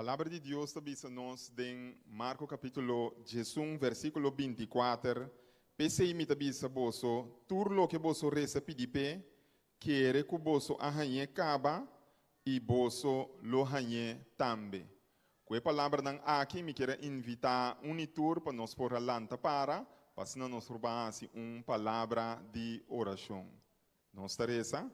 Palabra di Dios ta bisa nos den Marko kapítulo 11, versíkulo 24, P'esei mi ta bisa boso, tur loke boso resa pidi p'e, kere ku boso a hañ'é kaba i boso lo hañ'é tambe. Ku e palabranan aki mi kier a invitá un i tur pa nos por a lanta para, pa asina nos por ban hasi un palabra di orashon. Nos ta resa.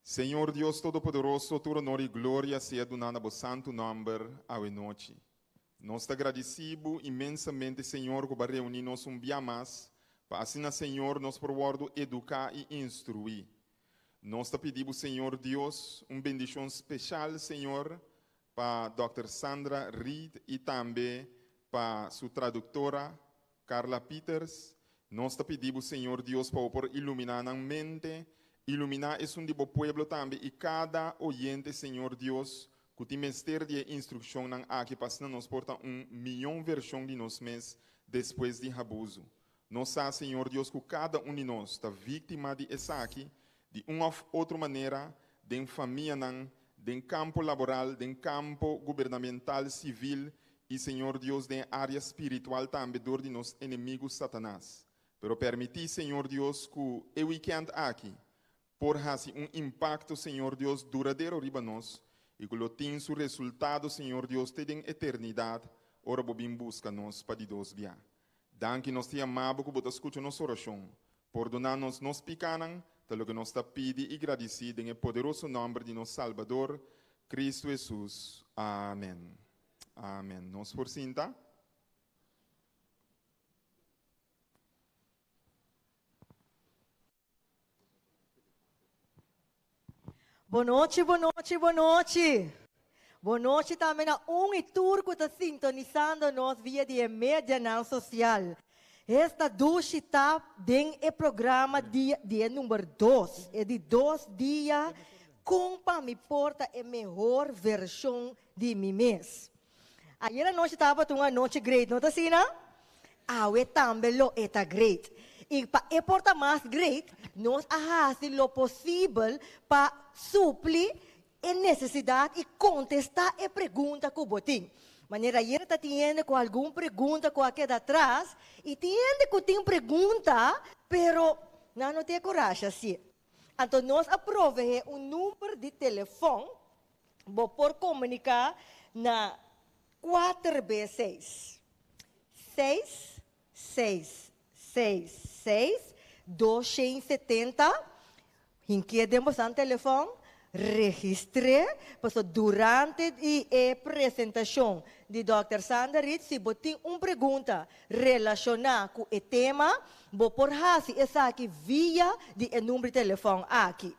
Señor Dios Todopoderoso, tur honor i gloria sea duná na bo santu nòmber awe nochi. Nos ta gradisí bo inmensamente, Señor, ku bo a reuní nos un bia mas, pa asina, Señor, nos por wòrdu eduká i instruí. Nos ta pidi bo, Señor Dios, un bendishon speshal, Señor, pa Dòkter Sandra Reid i tambe pa su traduktora, Carla Pieters, nos ta pidi bo, Señor Dios, pa bo por iluminá nan mente, iluminá esun di bo pueblo tambe i kada oyente, Señor Dios, ku tin mester di e instrukshonnan aki pa asina nos por ta un mion vershon di nos mes despues di habuzu. Nos sa, Señor Dios, ku kada un di nos ta víktima di esaki di un òf otro manera den famianan, den kampo laboral, den kampo gubernamental, sivil i, Señor Dios, den e área spiritual tambe dor di nos enemigu Satanas. Pero permití, Señor Dios, ku e wikènt aki por hasi un impakto, Señor Dios, duradero riba nos i ku lo tin su resultado, Señor Dios, te den eternidat ora Bo bin buska nos pa di dos bia. Danki, nos ta yama Bo ku Bo ta skucha nos orashon. Pordoná nos nos pikánan, ta loke nos ta pidi i gradisí den e poderoso nòmber di nos Salbador, Kristu Hesus. Amèn. Amèn. Nos por sinta. Bonochi, bonochi, bonochi. Bonochi tambe na un i tur ku ta sintonisando nos via di e medianan sosial. Esta dushi ta den e programa dia di e number dos, e di dos dia kon pa mi por ta e mehor vershon di mi mes. Ayer anochi tabata un anochi great, no ta asina? Awe tambe lo e ta great. I pa e por ta mas great, nos a hasi lo posibel pa supli e nesesidat i kontestá e pregunta ku bo tin. Manera ayer ta tin hende ku algun pregunta ku a keda atras i tin hende ku tin pregunta pero nan no tin e kurashi hasié. Anto nos a proveé un number di telefòn Bo por komuniká na kuater be seis, seis, seis, seis, seis, 270. Hinkié den bosan telefòn, registr'é, pasobra durante di e presentashon di dòkter Sander Riet, si bo tin un pregunta relashoná ku e tema, bo por hasi esaki via di e number di telefòn aki.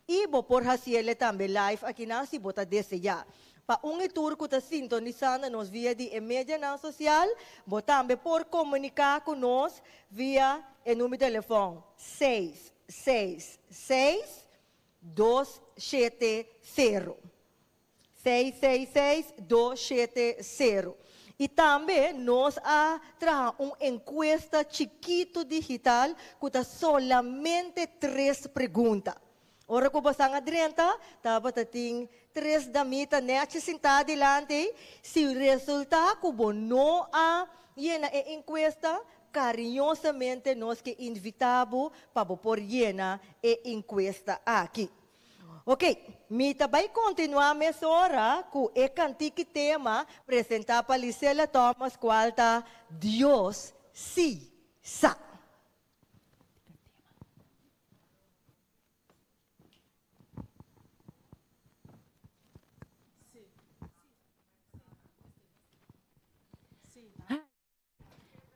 I bo por hasiele tambe live akinan si bo ta deseá. Pa un i tur ku ta sintonisando nos via di e medianan sosial, bo tambe por komuniká ku nos via e number di telefòn seis seis seis dos shete sero. Seis seis seis dos shete sero. I tambe nos a traha un enkuesta chikitu digital ku ta solamente tres pregunta. Ora ku bosan a drenta, tabata tin tres damita nèchi sintá dilanti. Si resultá ku bo no a yena e enkuesta, kariñosamente nos ke invitá bo pa bo por yena e enkuesta aki. Ok, mi ta bai kontinuá mesora ku e kantiki tema presentá pa Lisela Thomas kual ta Dios Sí Sa.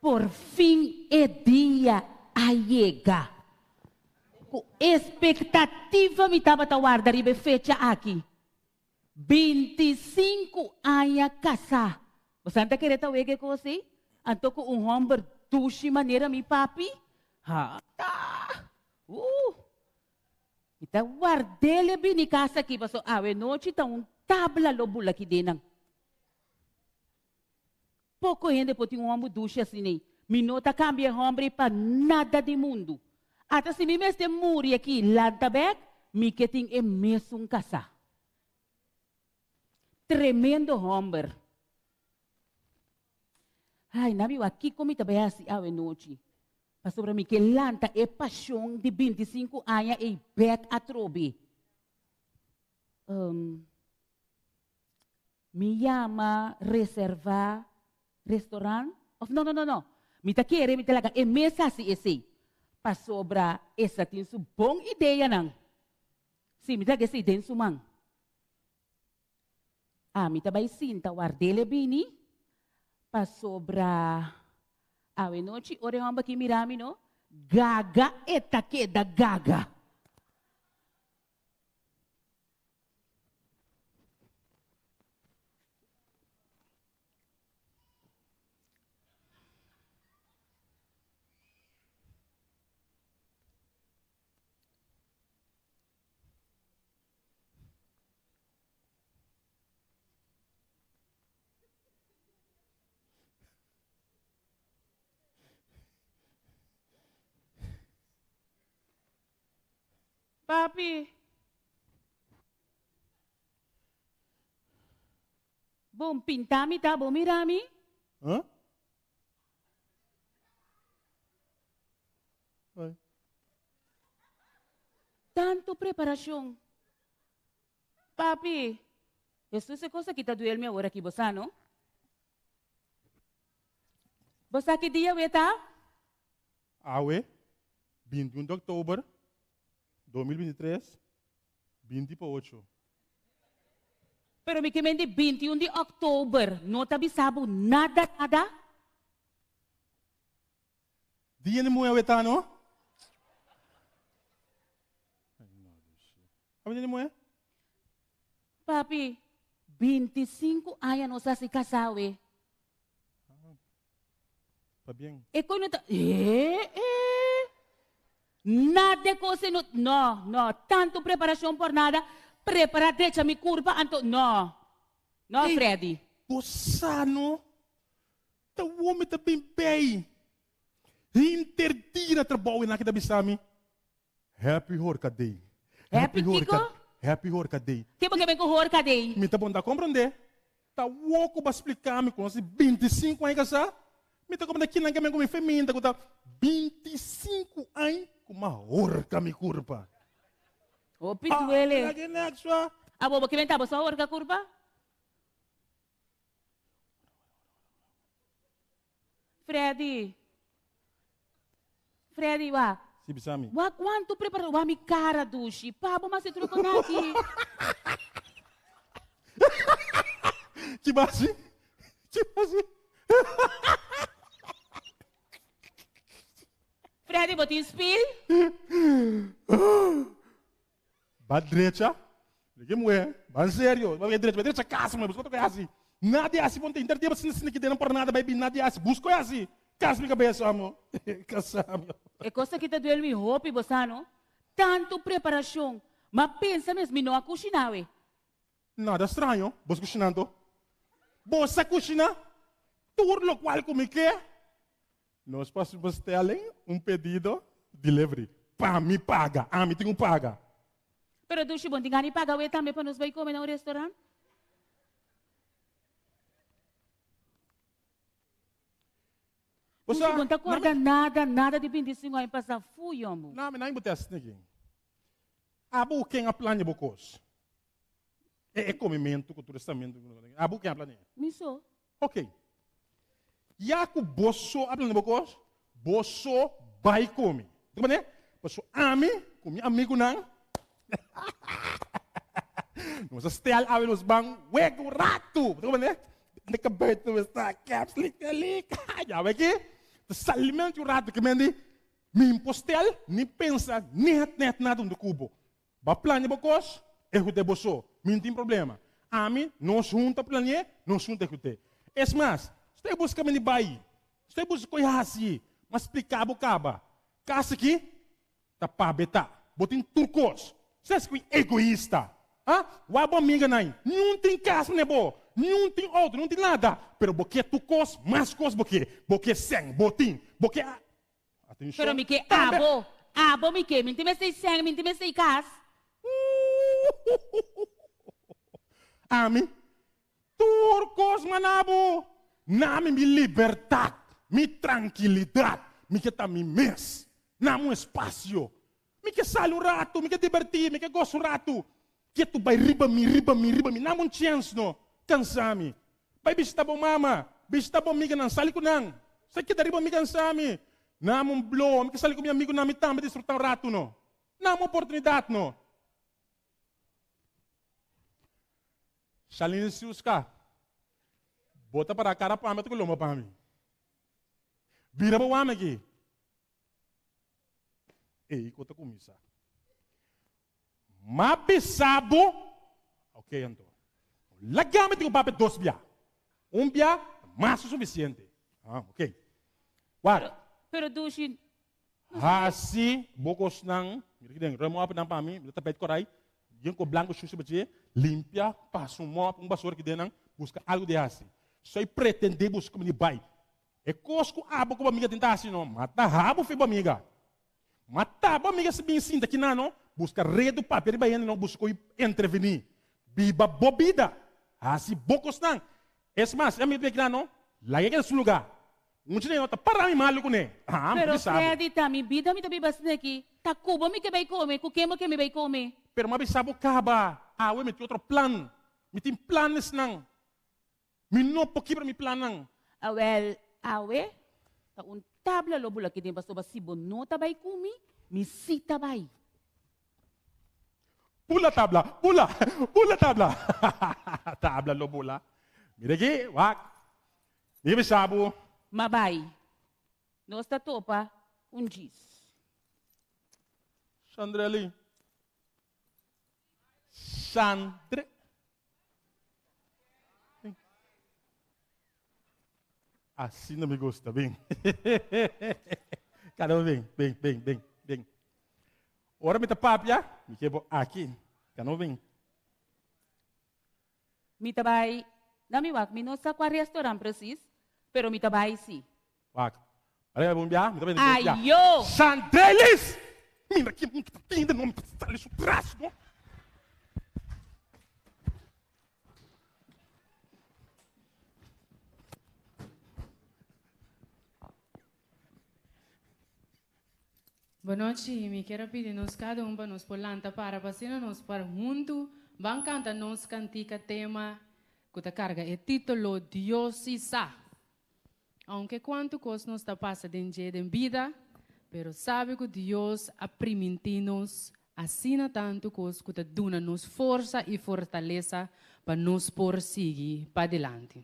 Por fin e dia a yega. Ku espektativa mi tabata warda riba e fecha aki. 25 aña kasá. Bosan ta kere ta wega e kos ei? Anto ku un hòmber dushi manera mi papi? Ha ta! Uh! Mi ta ward'el e bini kas aki pasobra awe nochi ta un tabla lo bula aki den nan. Poko hende por tin un hòmber dushi asin'ei. Mi no ta kambia e hòmber ei pa nada di mundu. Ata si mi mester muri aki lanta bèk, mi ke tin e mesun kasá. Tremendo hòmber. Ai, na mi wak kiko mi ta bai hasi awe nochi. Pasobra mi ke lanta e pashon di bintisinku aña ei bèk atrobe. Um, mi yama reservá restaurant? Of no, no, no, no. Mi ta kere mi ta laga e mes hasi esei. Pasobra e sa tin su bon ideanan. Sí, mi ta laga esei den su man. Ami ta bai sinta ward'el e bini, pasobra awe nochi ora e hòmber aki mira mi no, gaga e ta keda gaga. Papi. Bon pinta mi ta, bon mira mi. Huh? Ay. Tanto preparacion. Papi, Jesús e cosa ki ta duel mi awor aki, bo sa no? Bo sa ki dia we ta? Awe, 21 di oktober 2023, 20 pa ocho. Pero mi ke men di 21 di oktober no ta bisa bo nada nada? Dia di muhe awe ta no? Awe dia di muhe? Papi, 25 aña nos hasi kasá awe. Pabien. E koi no ta, eh, eh. Nada de kos no, no, no. Tanto preparacion por nada. Prepara drecha mi curpa, anto, no. No, Ey, Freddy. Bo sa no, ta wou mi ta bin bij. Hinter dia na trabou e nan ta bisa mi, Happy Horka Day. Happy Horka, kiko? Happy Horka Day. Ke bo ke ben ku Horka Day? Mi ta bon ta komprondé. Ta wou ku bo a splika mi ku nos di 25 aña kasá. Mi ta komprondé kinan ke men ku mi feminta ku ta 25 aña ku mi a horka mi kurpa. Hopi duele. Ah, ke next wa. Abo bo ke men ta bo so a horka kurpa? Freddy. Freddy, wa. Si bisa mi. Wa cuanto prepara, wa mi cara dushi. Pa bo mas e truco naki. Ki basi? Ki basi? Freddy, bo tin spiel? Ba drecha, Leke muhe, ba serio, ba drecha, ba drecha casa muhe, busca otro hasi. Nadie hasi ponte inter dia sini sini kidena por nada bai bin nadie hasi, busco hasi. Cas mi cabeza amo. Casa mi. E cos aki ta duel mi hopi, bo sa no? Tanto preparacion, ma pensa mes mi no a cushina awe. Nada straño, bos cushina anto? Bos a cushina tur locual cu mi ke? Nos pas bestelling un pedido delivery pa mi paga, ami tin ku paga. Pero Dushi bon tin gana di paga awe tambe pa nos bai come na un restaurant? Bo Dushi sa, bon ta na corda mi, nada, nada di 25 aña pasa, fu yombo. na mi, na mi bo test niki. Abo ken a plania bo kos? E e komementu ku tur estamentu. Abo ken a plania? Mi so. Ok. Ya ku bo so a plania bo kos, bo so bai komi. Di ku manera? Paso ami ku mi amigunan nos a stel awe nos ban wega un ratu. Di ku manera? De kabeit no esta caps lika lika. Ya we ki ta salimentu un ratu ki men di mi por stel ni pensa net net nada huntu ku bo. Bo a plania bo kos, ehut'é bo so. Mi no tin problema. Ami, nos huntu a plani'é, nos huntu ehut'é. Es mas, stoi buska mi di bai, stoi buska koi hasi, m'a splika bo kaba. Kas aki ta pa be ta. Bo tin tur kos. Ses ku egoista. Ha? Wak bo amiganan, niun tin kas mane bo, niun tin outo, niun tin nada, pero bo ke tur kos, mas kos bo ke. Bo ke sèn, bo tin. Bo ke. Atenshon. Pero mi ke Tambe. abo, abo mi ke, mi no tin mester sèn, mi no tin mester kas. Ami? Tur kos mana bo. Na mi mi libertat, mi trankilidat, mi ke ta mi mes. Na mi un espasio. Mi ke sali un ratu, mi ke dibertí, mi ke gosa un ratu. Ke tu bai riba mi, riba mi, riba mi. Na mi un chèns no. Kansa mi. Bai bishita bo mama, bishita bo amiganan, sali ku nan. Sa keda riba mi kansa mi. Na mi un blow, mi ke sali ku mi amigunan, mi tambe disfrutá un ratu no. Na mi un oportunidat no. Shalini Siuska, bo ta para kara pa mi òf ta ku lomba pa mi? Bira bo wami aki. Ei ku ta kuminsá. M'a bisa bo, ok anto. Laga mi tin ku papia dos bia. Un bia ta mas ku sufisiente. Ah, ok. Wak. Pero Dushi, Hasi bo kosnan, mira ki den, ruim op nan pa mi, mira tapijt korai, yen ko blanko shushi pa dje, limpia, pasa un mop, un basura ki den nan, buska algu di hasi. Soy pretende buska mi di bai. E kos ku abo ku bo amiga tin ta hasi no, mata habo fi bo amiga. Mata bo amiga si bin sinta ki nan no, buska redu papia riba hende no, buska koe entreveni. Biba bo bida, hasi bo kosnan. Es mas, e amiga ta bin aki nan no, laga e keda su luga. Mucha di no ta para mi malu kuné. Haa, mi Pero bisa bo. Freddy, ta mi bida mi ta biba asina-aki. Ta ku bo mi ke bai kome, ku ken bo ke mi bai kome? Pero mi a bisa bo kaba, awe mi tin otro plan. Mi tin planesnan. Mi no por kibra mi plannan. Awel, awe ta un tabla lo bula aki den pasobra si bo no ta bai ku mi, mi si ta bai. Bula tabla, bula, bula tabla. Tabla lo bula. Mira aki, wak. Mi bisa bo. Ma bai. Nos ta topa un djis. Sandrely. Sandre. Asina mi gusta, bin. Kada un bin, bin, bin, bin, bin. Ora mi ta papia, mi ke bo aki. Kada un bin. Mi ta bai na mi wak. Mi no sa kua restaurant precies, pero mi ta bai si. Wak. Ora mi bia, mi ta bai na bia. Ayo! Shandelis! Mira ki mi ta tende no, mi ta sali su tras no. Bonochi, mi kier a pidi nos kada un pa nos por lanta para pa asina nos por huntu ban kanta nos kantika tema ku ta karga e titulo Dios si sa. Aunke kuantu kos nos ta pasa den dje den bida, pero sabi ku Dios a primintí nos asina tantu kos ku ta duna nos forsa i fortalesa pa nos por sigui padilanti.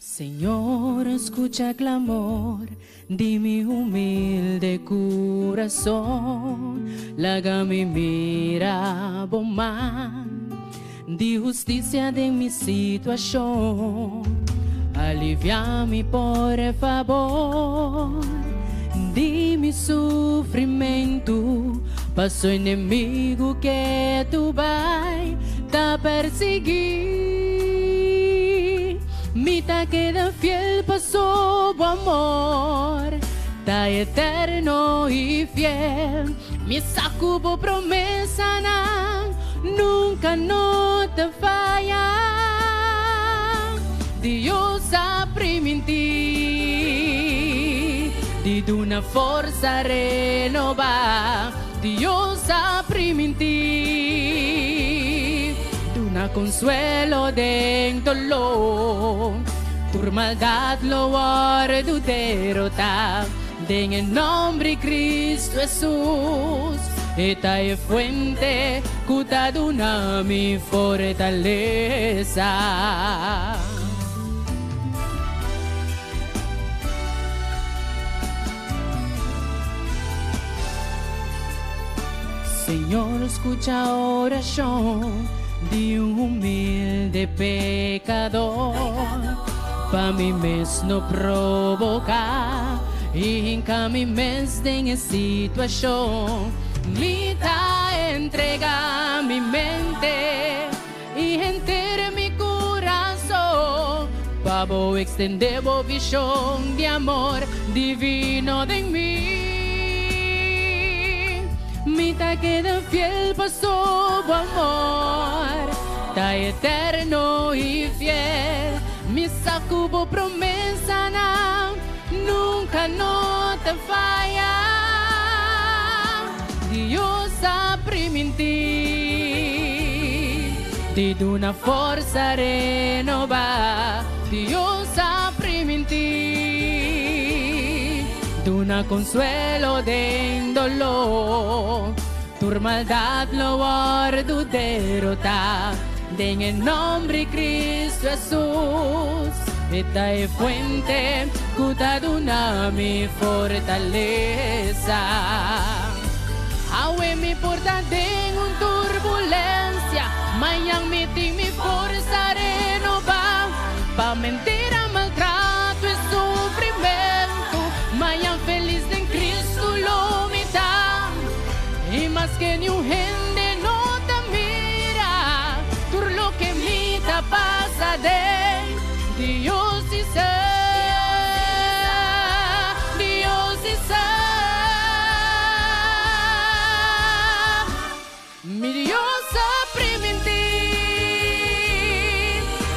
Señor, escucha clamor di mi humilde curason. Laga mi mira bo man di husticia den mi situacion. Alivia mi por favor di mi sufrimentu. Paso enemigu ke tu bai ta persigui. Mi ta keda fiel paso bo amor ta eterno i fiel. Mi sa ku bo promesanan nunka no ta faya. Dios a primintí di duna forsa renobá. Dios a primintí duna konsuelo den doló. Tur maldat lo wòrdu derotá. Den e nombre Cristo Hesus, e ta e fuente cu ta duna mi fortaleza. Señor, scucha oracion di un humilde pecador. Pa mi mes no provoca y hinca mi mes den e situacion. Mi ta entrega mi mente y henter mi curason pa bo extende bo vision di amor divino den mi. Mi ta keda fiel paso bo amor. Ta eterno i fiel. Mi sa ku bo promesanan nunka no ta faya. Dios a primintí di duna forsa renobá. Dios a primintí duna konsuelo den doló. Tur maldat lo wòrdu derotá den e nòmber Cristo Hesus. E ta e fuente ku ta duna mi fortalesa. Awe mi por ta den un turbulensia, mañan mi tin mi forsa renobá. Pa mentira, maltrato i sufrimentu, mañan felis den Cristo lo mi ta. I maske niun hende no ta mira tur loke mi ta pasa den, Dios si sa, Dios si sa. Mi Dios a primintí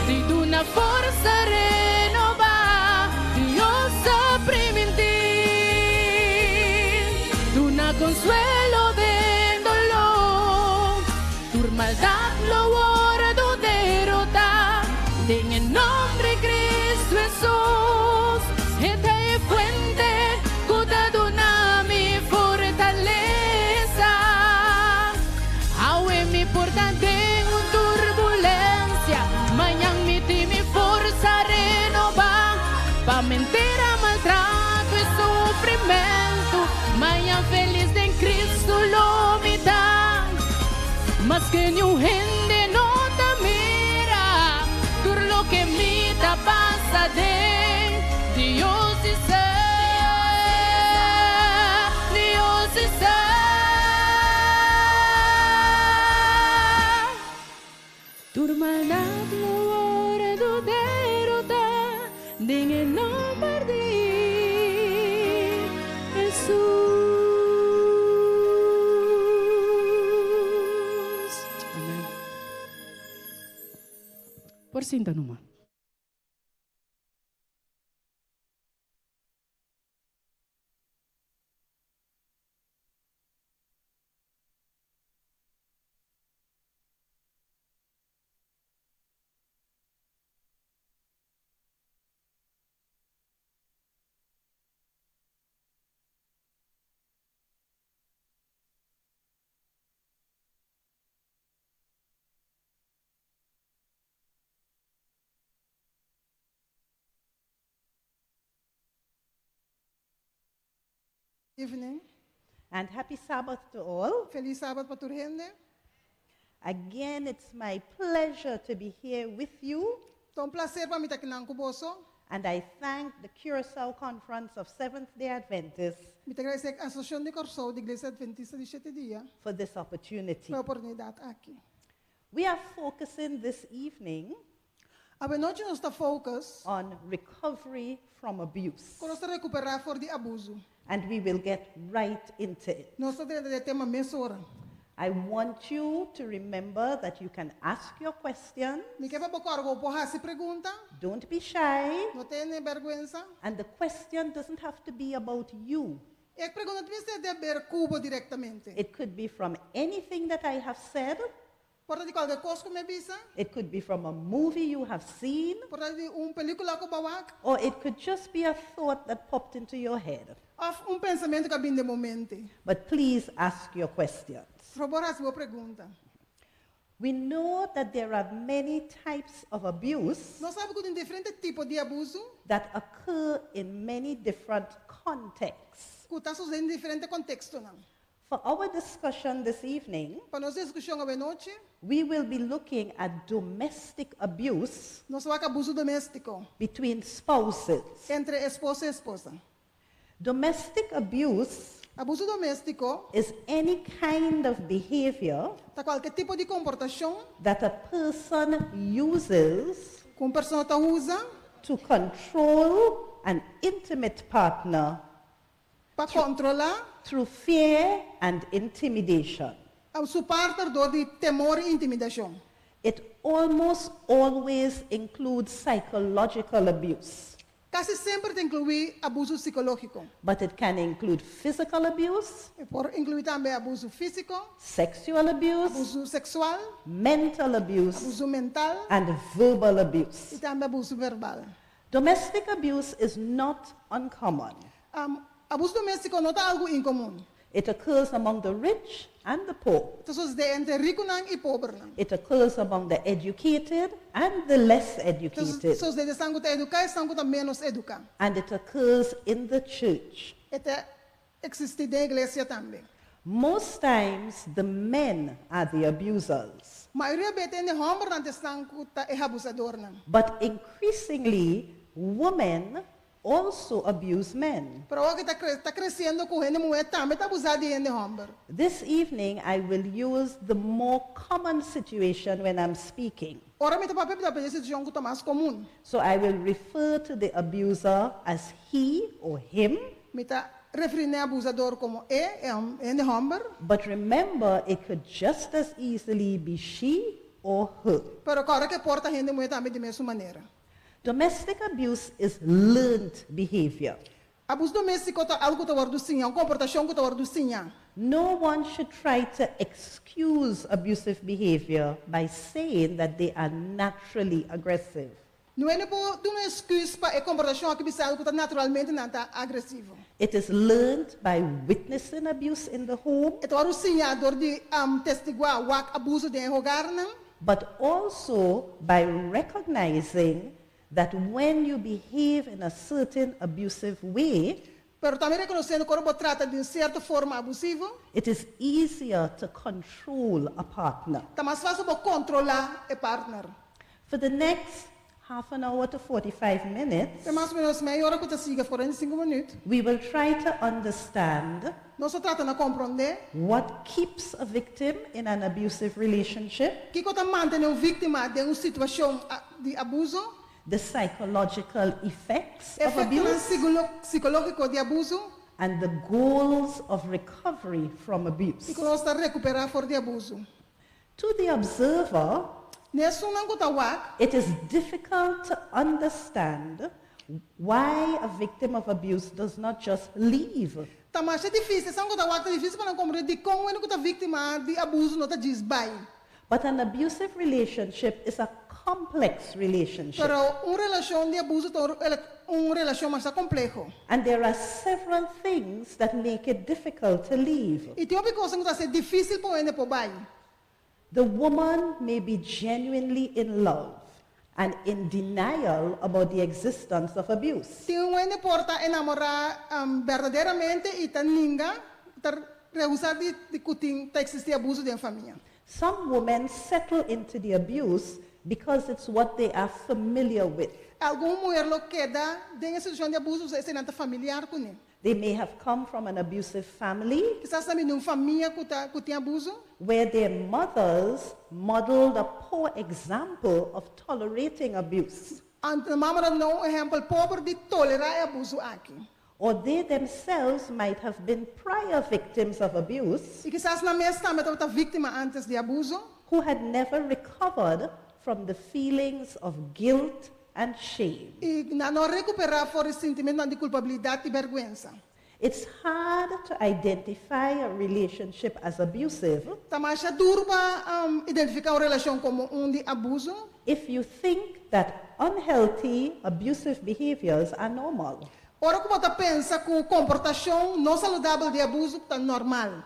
di duna forsa renobá. Dios a primintí duna konsuelo den doló. Tur maldat lo wòrdu derotá den e nòmber Cristo Hesus. E ta e fuente ku ta duna mi fortalesa. Awe mi por ta den un turbulensia, mañan mi tin mi forsa renobá. Pa mentira, maltrato i sufrimentu, mañan felis den Cristo lo mi ta. Maske niun hende no ta mira tur loke mi ta pasa den, Dios si sa, Dios si sa. Tur maldat lo wòrdu derotá den e nòmber di Hesus. Amen. Por sinta numa. Evening. And happy Sabbath to all. Felis sabat pa tur hende. Again, it's my pleasure to be here with you. Ta un plaser pa mi ta akinan ku boso. And I thank the Curacao Conference of Seventh day Adventists Mi ta gradisí Asosiashon di Kòrsou di Iglesia Adventista di Shete Dia for this opportunity. pa e oportunidat aki. We are focusing this evening Awe nochi nos ta focus on recovery from abuse. kon nos ta rekuperá for di abuso. And we will get right into it. Nos ta drenta den e tema mesora. I want you to remember that you can ask your question. Mi ke pa bo kòrda ku bo por hasi pregunta. Don't be shy. No tene bèrgwensa. And the question doesn't have to be about you. E pregunta no mester di haber ku bo direktamente. It could be from anything that I have said. Por ta di kualke kos ku mi a bisa. It could be from a movie you have seen. Por ta di un pelíkula ku bo a wak. Or it could just be a thought that popped into your head. Òf un pensamentu ku a bini den bo mente. But please ask your questions. Por fabor hasi bo pregunta. We know that there are many types of abuse Nos sabi ku tin diferente tipo di abuso. that occur in many different contexts. Ku ta sosodé den diferente kontekstonan. For our discussion this evening, Pa nos diskushon awe nochi, we will be looking at domestic abuse nos ta wak abuso doméstiko between spouses. entre esposo i esposa. Domestic abuse Abuso doméstiko is any kind of behavior ta kualke tipo di komportashon that a person uses ku un persona ta usa to control an intimate partner pa kontrolá through fear and intimidation. su partner dor di temor i intimidashon. It almost always includes psychological abuse, Kasi semper ta inkluí abuso sikológiko. But it can include physical abuse, E por inkluí tambe abuso físiko, sexual abuse, abuso seksual, mental abuse, abuso mental and verbal abuse. I tambe abuso verbal. Domestic abuse is not uncommon. Abuso doméstiko no ta algu inkomun. It occurs among the rich and the poor. Ta sosodé entre rikunan i pobernan. It occurs among the educated and the less Ta educated. sosodé esnan ku ta eduká i esnan ku ta ménos eduká. And it occurs in the church. E ta eksistí den iglesia tambe. Most times, the men are the abusers. Mayoria bes ta e hòmbernan ta esnan ku ta e abusadornan. But increasingly, women also abuse men. Pero awor ta ta kresiendo ku hende muhé tambe ta abusá di hende hòmber. This evening, I will use the more common situation when I'm speaking. Ora mi ta papia, mi ta papia di e situashon ku ta mas komun. So I will refer to the abuser as he or him. Mi ta referí na e abusador komo e, e hende hòmber. But remember, it could just as easily be she or her. Pero kòrda ku e por ta hende muhé tambe di mesun manera. Domestic abuse is learned behavior. Abuso doméstiko ta algu ku ta wòrdu siña, un komportashon ku ta wòrdu siña. No one should try to excuse abusive behavior by saying that they are naturally aggressive. Niun hende por duna un esküs pa e komportashon aki bisa algu ku ta naturalmente nan ta agresivo. It is learned by witnessing abuse in the home. E ta wòrdu siña dor di testiguá wak abuso den e hogarnan. But also by recognizing that when you behave in a certain abusive way, Pero tambe rekonosiendo ku ora bo trata di un sierto forma abusivo, it is easier to control a partner. Ta mas fásil bo kontrolá e partner. For the next half an hour to 45 minutes, Te mas o ménos mei ora ku ta sigui 45 minüt. we will try to understand Nos ta trata na komprondé. what keeps a victim in an abusive relationship, Kiko ta mantené un víktima den un situashon di abuso, the psychological effects of Efektonan abuse, sikológiko di abuso, and the goals of recovery from i abuse. kon nos ta rekuperá for di abuso. To the observer, Na esunnan ku ta wak, it is difficult to understand why a victim of abuse does not just leave. Ta masha difísil, esun ku ta wak ta difísil pa nan komprendé dikon wende ku ta víktima di abuso no ta djis bai. But an abusive relationship is a complex relationship. Pero un relashon di abuso ta un relashon masha kompleho. And there are several things that make it difficult to leave. I tin hopi kosnan ku ta hasi difísil pa wende por bai. The woman may be genuinely in love and in denial about the existence of abuse. Tin un hende por ta enamorá berdaderamente i ta ninga, ta rehusá di di ku tin ta eksistí abuso den famia. Some women settle into the abuse because it's what they are familiar with. Algun muher lo keda den e situashon di abuso pasobra eseinan ta familiar kuné. They may have come from an abusive family. Kisas nan bini di un famia ku ta ku tin abuso. Where their mothers modeled a poor example of tolerating abuse. Anto nan mama nan duna un ehèmpel pober di tolerá e abuso aki. Or they themselves might have been prior victims of abuse. I kisas nan mes tambe tabata víktima ántes di abuso. Who had never recovered from the feelings of guilt and shame. I nan no a rekuperá for di sintimentunan di kulpabilidat i bèrgwensa. It's hard to identify a relationship as abusive. Ta masha duru pa identifiká un relashon komo un di abuso. If you think that unhealthy, abusive behaviors are normal. Ora ku bo ta pensa ku komportashon no saludabel di abuso ta normal.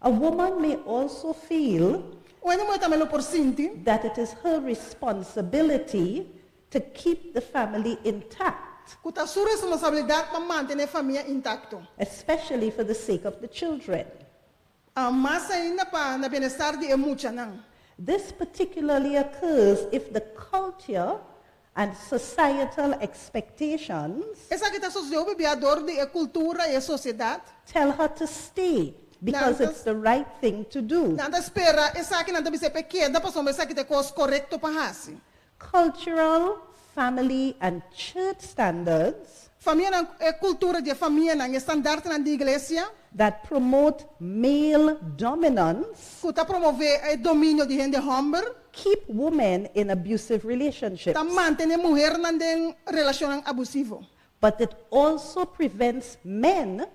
A woman may also feel Un hende muhé tambe lo por sinti. that it is her responsibility to keep the family intact. Ku ta su responsabilidat pa mantené e famia intakto. Especially for the sake of the children. Mas ainda pa na bienestar di e muchanan. This particularly occurs if the culture and societal expectations. Esaki ta sosodé hopi bia dor di e kultura i e sosiedat. Tell her to stay because it's the right thing to do. Nan ta spera esaki, nan ta bisa pa e keda pasobra esaki ta e kos korekto pa hasi. Cultural, family and church standards. Famianan, e kultura di e famianan, e standartnan di iglesia. that promote male dominance Ku ta promové e dominio di hende hòmber, keep women in abusive relationships. Ta mantené muhénan den relashon abusivo. But it also prevents men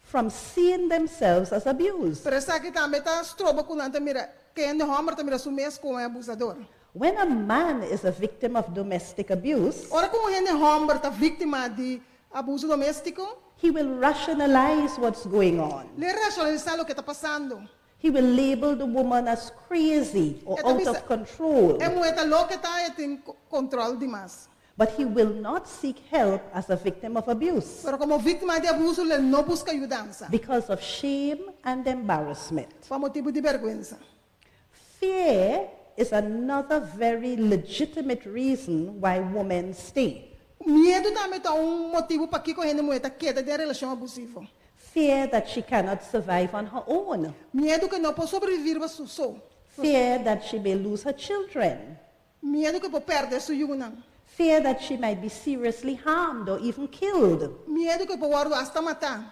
from seeing themselves as abused. Pero esaki tambe ta stroba ku nan ta mira, ku hende hòmber ta mira su mes komo abusadó. When a man is a victim of domestic abuse, Ora ku un hende hòmber ta víktima di abuso doméstiko, he will rationalize what's going on. Lo e rashonalisá loke ta pasando. He will label the woman as crazy or E ta out bisa, of control. E muhé ta loko ta e tin kontròl demas. But he will not seek help as a victim of abuse Pero komo víktima di abuso, lo e no buska yudansa. because of shame and embarrassment. Pa motibu di bèrgwensa. Fear is another very legitimate reason why women stay. Miedu tambe ta un motibu pakiko hende muhé ta keda den relashon abusivo. Fear that she cannot survive on her own. Miedu ku e no por sobreviví riba su so. Fear that she may lose her children. Miedu ku e por pèrdè su yunan. Fear that she might be seriously harmed or even killed. Miedu ku e por wòrdu asta matá.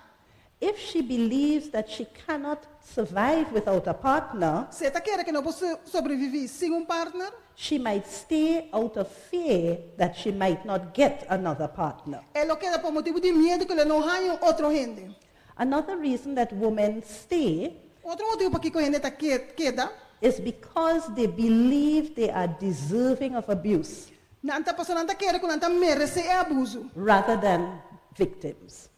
If she believes that she cannot survive without a partner, Si e ta kere ku e no por sobreviví sin un partner, she might stay out of fear that she might not get another partner. E lo keda pa motibu di miedu ku lo e no haña un otro hende. Another reason that women stay Otro motibu pakiko hende ta keda is because they believe they are deserving of abuse Nan ta pasobra nan ta kere ku nan ta meresé e abuso. rather than victims.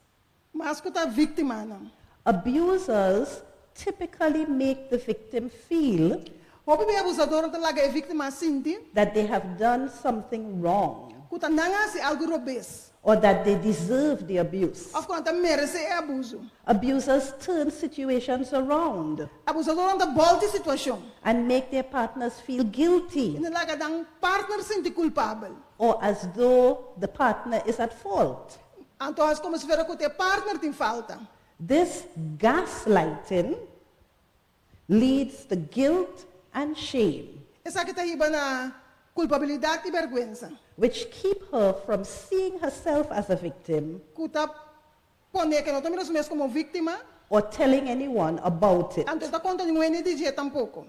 Mas ku ta víktimanan. Abusers typically make the victim feel Hopi bia abusadornan ta laga e víktima sinti that they have done something wrong ku ta nan a hasi algu robes or that they deserve the abuse. òf ku nan ta meresé e abuso. Abusers turn situations around Abusadornan ta bòlta e situashon and make their partners feel guilty i nan laga nan partner sinti kulpabel. or as though the partner is at fault. Anto hasi komo si fuera ku ta e partner tin falta. This gaslighting leads to guilt and shame. Esaki ta hiba na kulpabilidat i bèrgwensa. Which keep her from seeing herself as a victim. Ku ta pone ku e no ta mira su mes komo víktima. Or telling anyone about it. Anto e ta konta ningun hende di dje tampoko.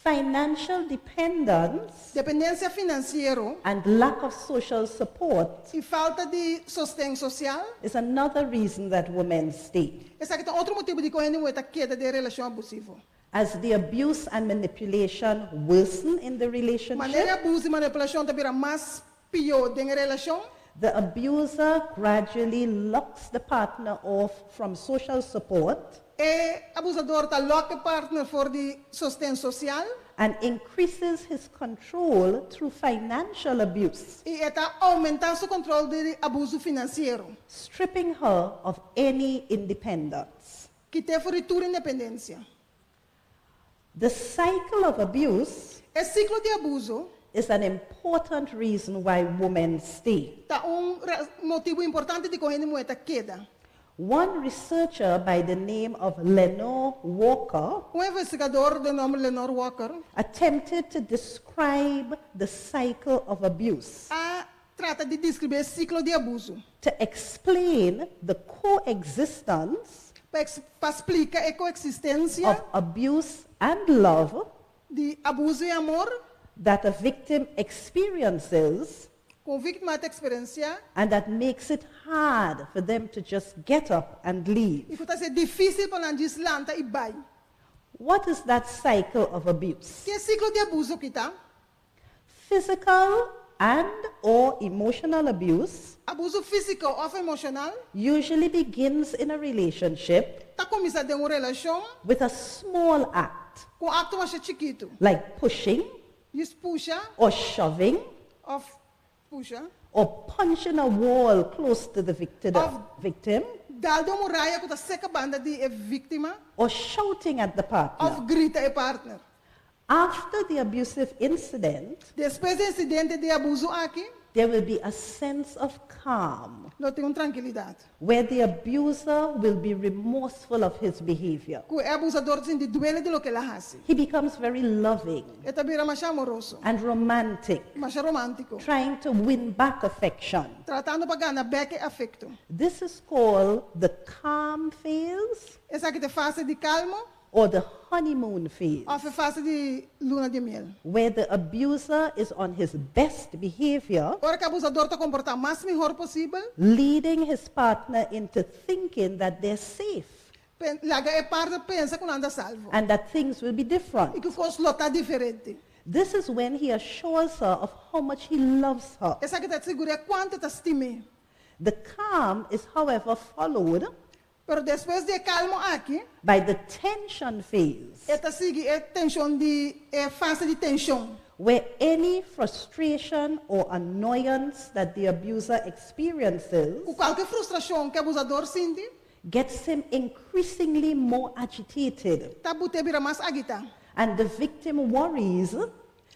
Financial dependence. Dependensia finansiero. And lack of social support. I falta di sosten sosial. Is another reason that women stay. Esaki ta otro motibu dikon hende muhé ta keda den relashon abusivo. As the abuse and manipulation worsen in the relationship. Manera e abuso i manipulashon ta bira mas pió den e relashon. The abuser gradually locks the partner off from social support. E abusador ta lòk e partner for di sosten sosial. And increases his control through financial abuse. I e ta oumentá su control di abuso finansiero. Stripping her of any independence. Kit'é for di tur independensia. The cycle of abuse. E siklo di abuso. Is an important reason why women stay. Ta un motibu importante dikon hende muhé ta keda. One researcher by the name of Lenore Walker. Un investigador di nòmber Lenore Walker. Attempted to describe the cycle of abuse. A trata di deskribí e siklo di abuso. To explain the coexistence. Pa splika e koeksistensia. Of abuse and love. Di abuso i amor. That a victim experiences. Ku un víktima ta eksperensiá. And that makes it hard for them to just get up and leave. I ku ta hasié difísil pa nan djis lanta i bai. What is that cycle of abuse? Ki e siklo di abuso ki ta? Physical and or emotional abuse. Abuso físiko òf emoshonal. Usually begins in a relationship. Ta kuminsá den un relashon. With a small act. Ku un akto masha chikitu. Like pushing. Djis pusha. Or shoving. Òf pusha. Or punching a wall close to the victim. Òf dal den un muraya ku ta seka banda di e víktima. Or shouting at the partner. Òf grita e partner. After the abusive incident. Despues di e insidente di abuso aki. there will be a sense of calm lo tin un trankilidat. where the abuser will be remorseful of his behavior. Ku e abusadó ta sinti duele di loke el a hasi. He becomes very loving E ta bira masha amoroso, and romantic, masha romántiko, trying to win back affection. tratando pa gana bèk e afekto. This is called the calm phase Esaki ta e fase di kalmo or the honeymoon phase, òf e fase di luna di miel. where the abuser is on his best behavior, Ora ku e abusadó ta komportá mas mihó posibel, leading his partner into thinking that they're safe laga e partner pensa ku nan ta salvo and that things will be different. i ku kos lo ta diferente. This is when he assures her of how much he loves her. Esaki ta sigur'é kuantu e ta stim'é. The calm is, however, followed Pero despues di e kalmo aki, by the tension phase, e ta sigui e tenshon di e fase di tenshon. where any frustration or annoyance that the abuser experiences Ku kualke frustrashon ku e abusadó sinti, gets him increasingly more agitated, ta but'é bira mas agitá. and the victim worries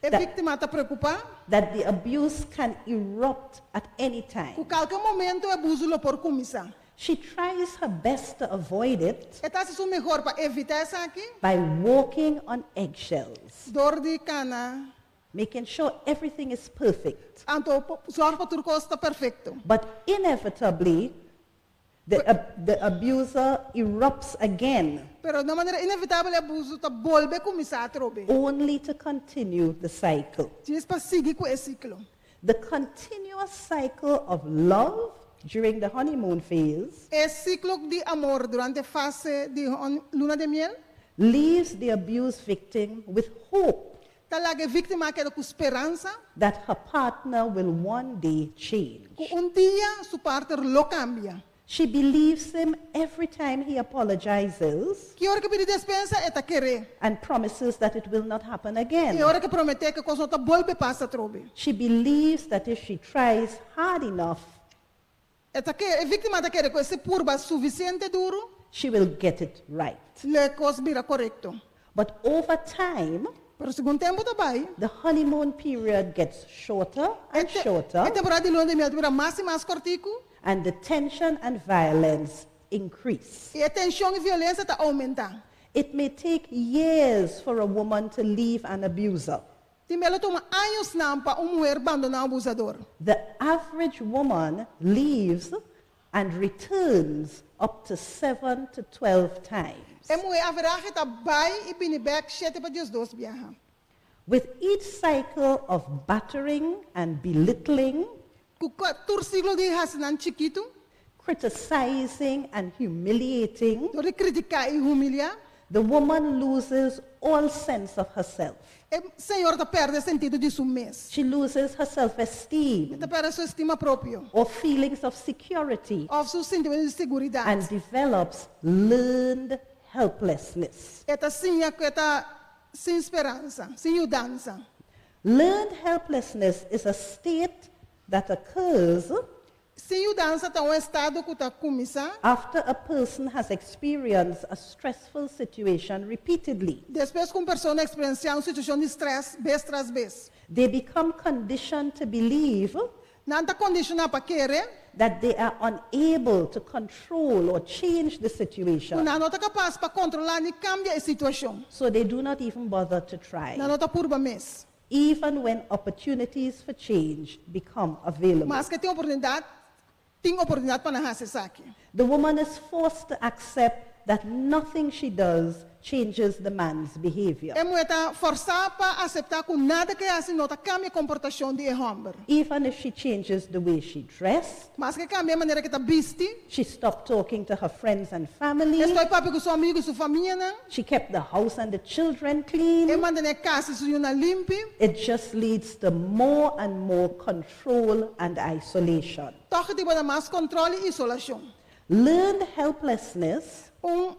E that, víktima ta preokupá that the abuse can erupt at any time. ku kualke momento e abuso lo por kuminsá. She tries her best to avoid it E ta hasi su mehor pa evitá esaki by walking on eggshells, dor di kana making sure everything is perfect. anto sòru pa tur kos ta perfekto. But inevitably, the, ab- the abuser erupts again, Pero na manera inevitabel e abuso ta bolbe kuminsá atrobe. only to continue the cycle. Djis pa sigui ku e siklo. The continuous cycle of love during the honeymoon phase E siklo di amor durante e fase di luna di miel leaves the abused victim with hope ta laga e víktima keda ku speransa that her partner will one day change. ku un dia su partner lo kambia. She believes him every time he apologizes Ki ora ku e pidi despensa e ta ker'é. and promises that it will not happen again. I ora ku e prometé ku e kos no ta bolbe pasa atrobe. She believes that if she tries hard enough, E ta kere, e víktima ta kere ku si e purba sufisiente duru, she will get it right. lo e kos bira korekto. But over time, Pero segun tempu ta bai, the honeymoon period gets shorter and e te- shorter, e temporada di luna di miel ta bira mas i mas kòrtiku, and the tension and violence increase. i e tenshon i violensia ta oumentá. It may take years for a woman to leave an abuser. Tin bia lo tuma añanan pa un muhé bandoná un abusadó. The average woman leaves and returns up to 7 to 12 times. E muhé averahe ta bai i bini bèk 7 pa 12 biaha. With each cycle of battering and belittling, Ku tur siklo di hasi nan chikitu, criticizing and humiliating, dor di kritiká i humiliá, the woman loses all sense of herself. e señora ta pèrdè sentido di su mes. She loses her self-esteem E ta pèrdè su estima propio. or feelings of security Òf su sentimentu di seguridat. and develops learned helplessness. E ta siña ku e ta sin speransa, sin yudansa. Learned helplessness is a state that occurs Sin yudansa ta un estado ku ta kuminsá after a person has experienced a stressful situation repeatedly. despues ku un persona eksperensiá un situashon di strès bes tras bes. They become conditioned to believe Nan ta kondishoná pa kere that they are unable to control or change the situation. ku nan no ta kapas pa kontrolá ni kambia e situashon. So they do not even bother to try, Nan no ta purba mes. even when opportunities for change become available. Maske tin oportunidat, tin oportunidat pa nan hasi esaki. The woman is forced to accept that nothing she does changes the man's behavior. E muhé ta fòrsá pa aseptá ku nada ku e hasi no ta kambia e komportashon di e hòmber. Even if she changes the way she dressed, Maske e kambia e manera ku e ta bisti, she stopped talking to her friends and family, e stòp papia ku su amigu i su famianan, she kept the house and the children clean. e mantené kas i su yunan limpi, It just leads to more and more control and isolation. Tòg e ta hiba na mas kòntròl i isolashon. Learned helplessness Un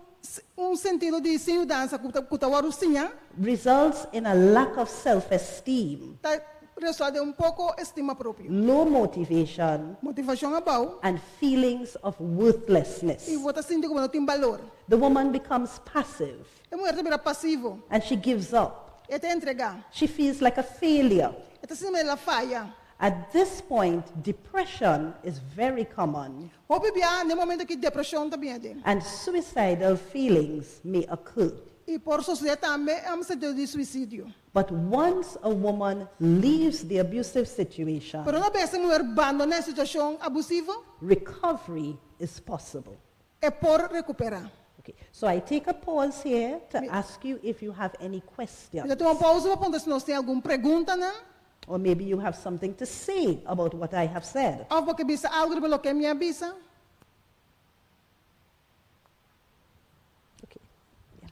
un sentido di sin yudansa ku ta ku ta wòrdu siña results in a lack of self-esteem, ta resultá den un poko estima propio. low motivation, Motivashon abou and feelings of worthlessness. i bo ta sinti ku bo no tin balor. The woman becomes passive E muhé ta bira pasivo. and she gives up. E ta entregá. She feels like a failure E ta sinti manera el a faya. At this point, depression is very common Hopi bia, na e momento aki depreshon ta bin aden. and suicidal feelings may occur. I por sosodé tambe sentido di suisidio. But once a woman leaves the abusive situation, Pero una bes e muher bandoná e situashon abusivo, recovery is possible. e por rekuperá. Okay, so I take a pause here to ask you if you have any Mi ta questions. tuma un pausa pa puntra si nos tin algun preguntanan. Or maybe you have something to say about what I have said. Òf bo ke bisa algu riba loke mi a bisa. Okay. Yeah.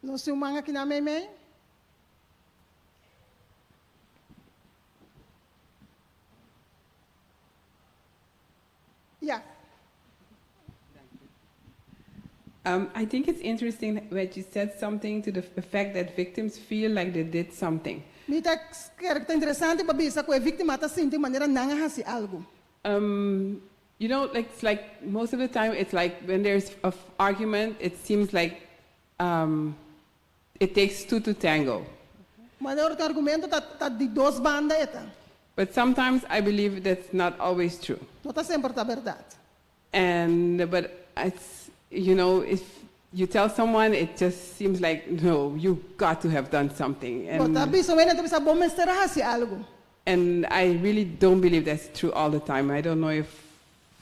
Nos tin un man aki na meimei. Ya. I think it's interesting that you said something to the effect that victims feel like they did something. Mi ta kere ku ta interesante pa bisa ku e víktima ta sinti manera nan a hasi algu. Like it's like most of the time, it's like when there's a argument, it seems like it takes two to tango. Manera ora tin argumento ta ta di dos banda e ta. But sometimes I believe that's not always true. No ta semper ta bèrdat. And but it's if you tell someone, it just seems like no, you got to have done something. Bo ta And bisa un hende ta bisa bo mester a hasi algu. and I really don't believe that's true all the time. I don't know if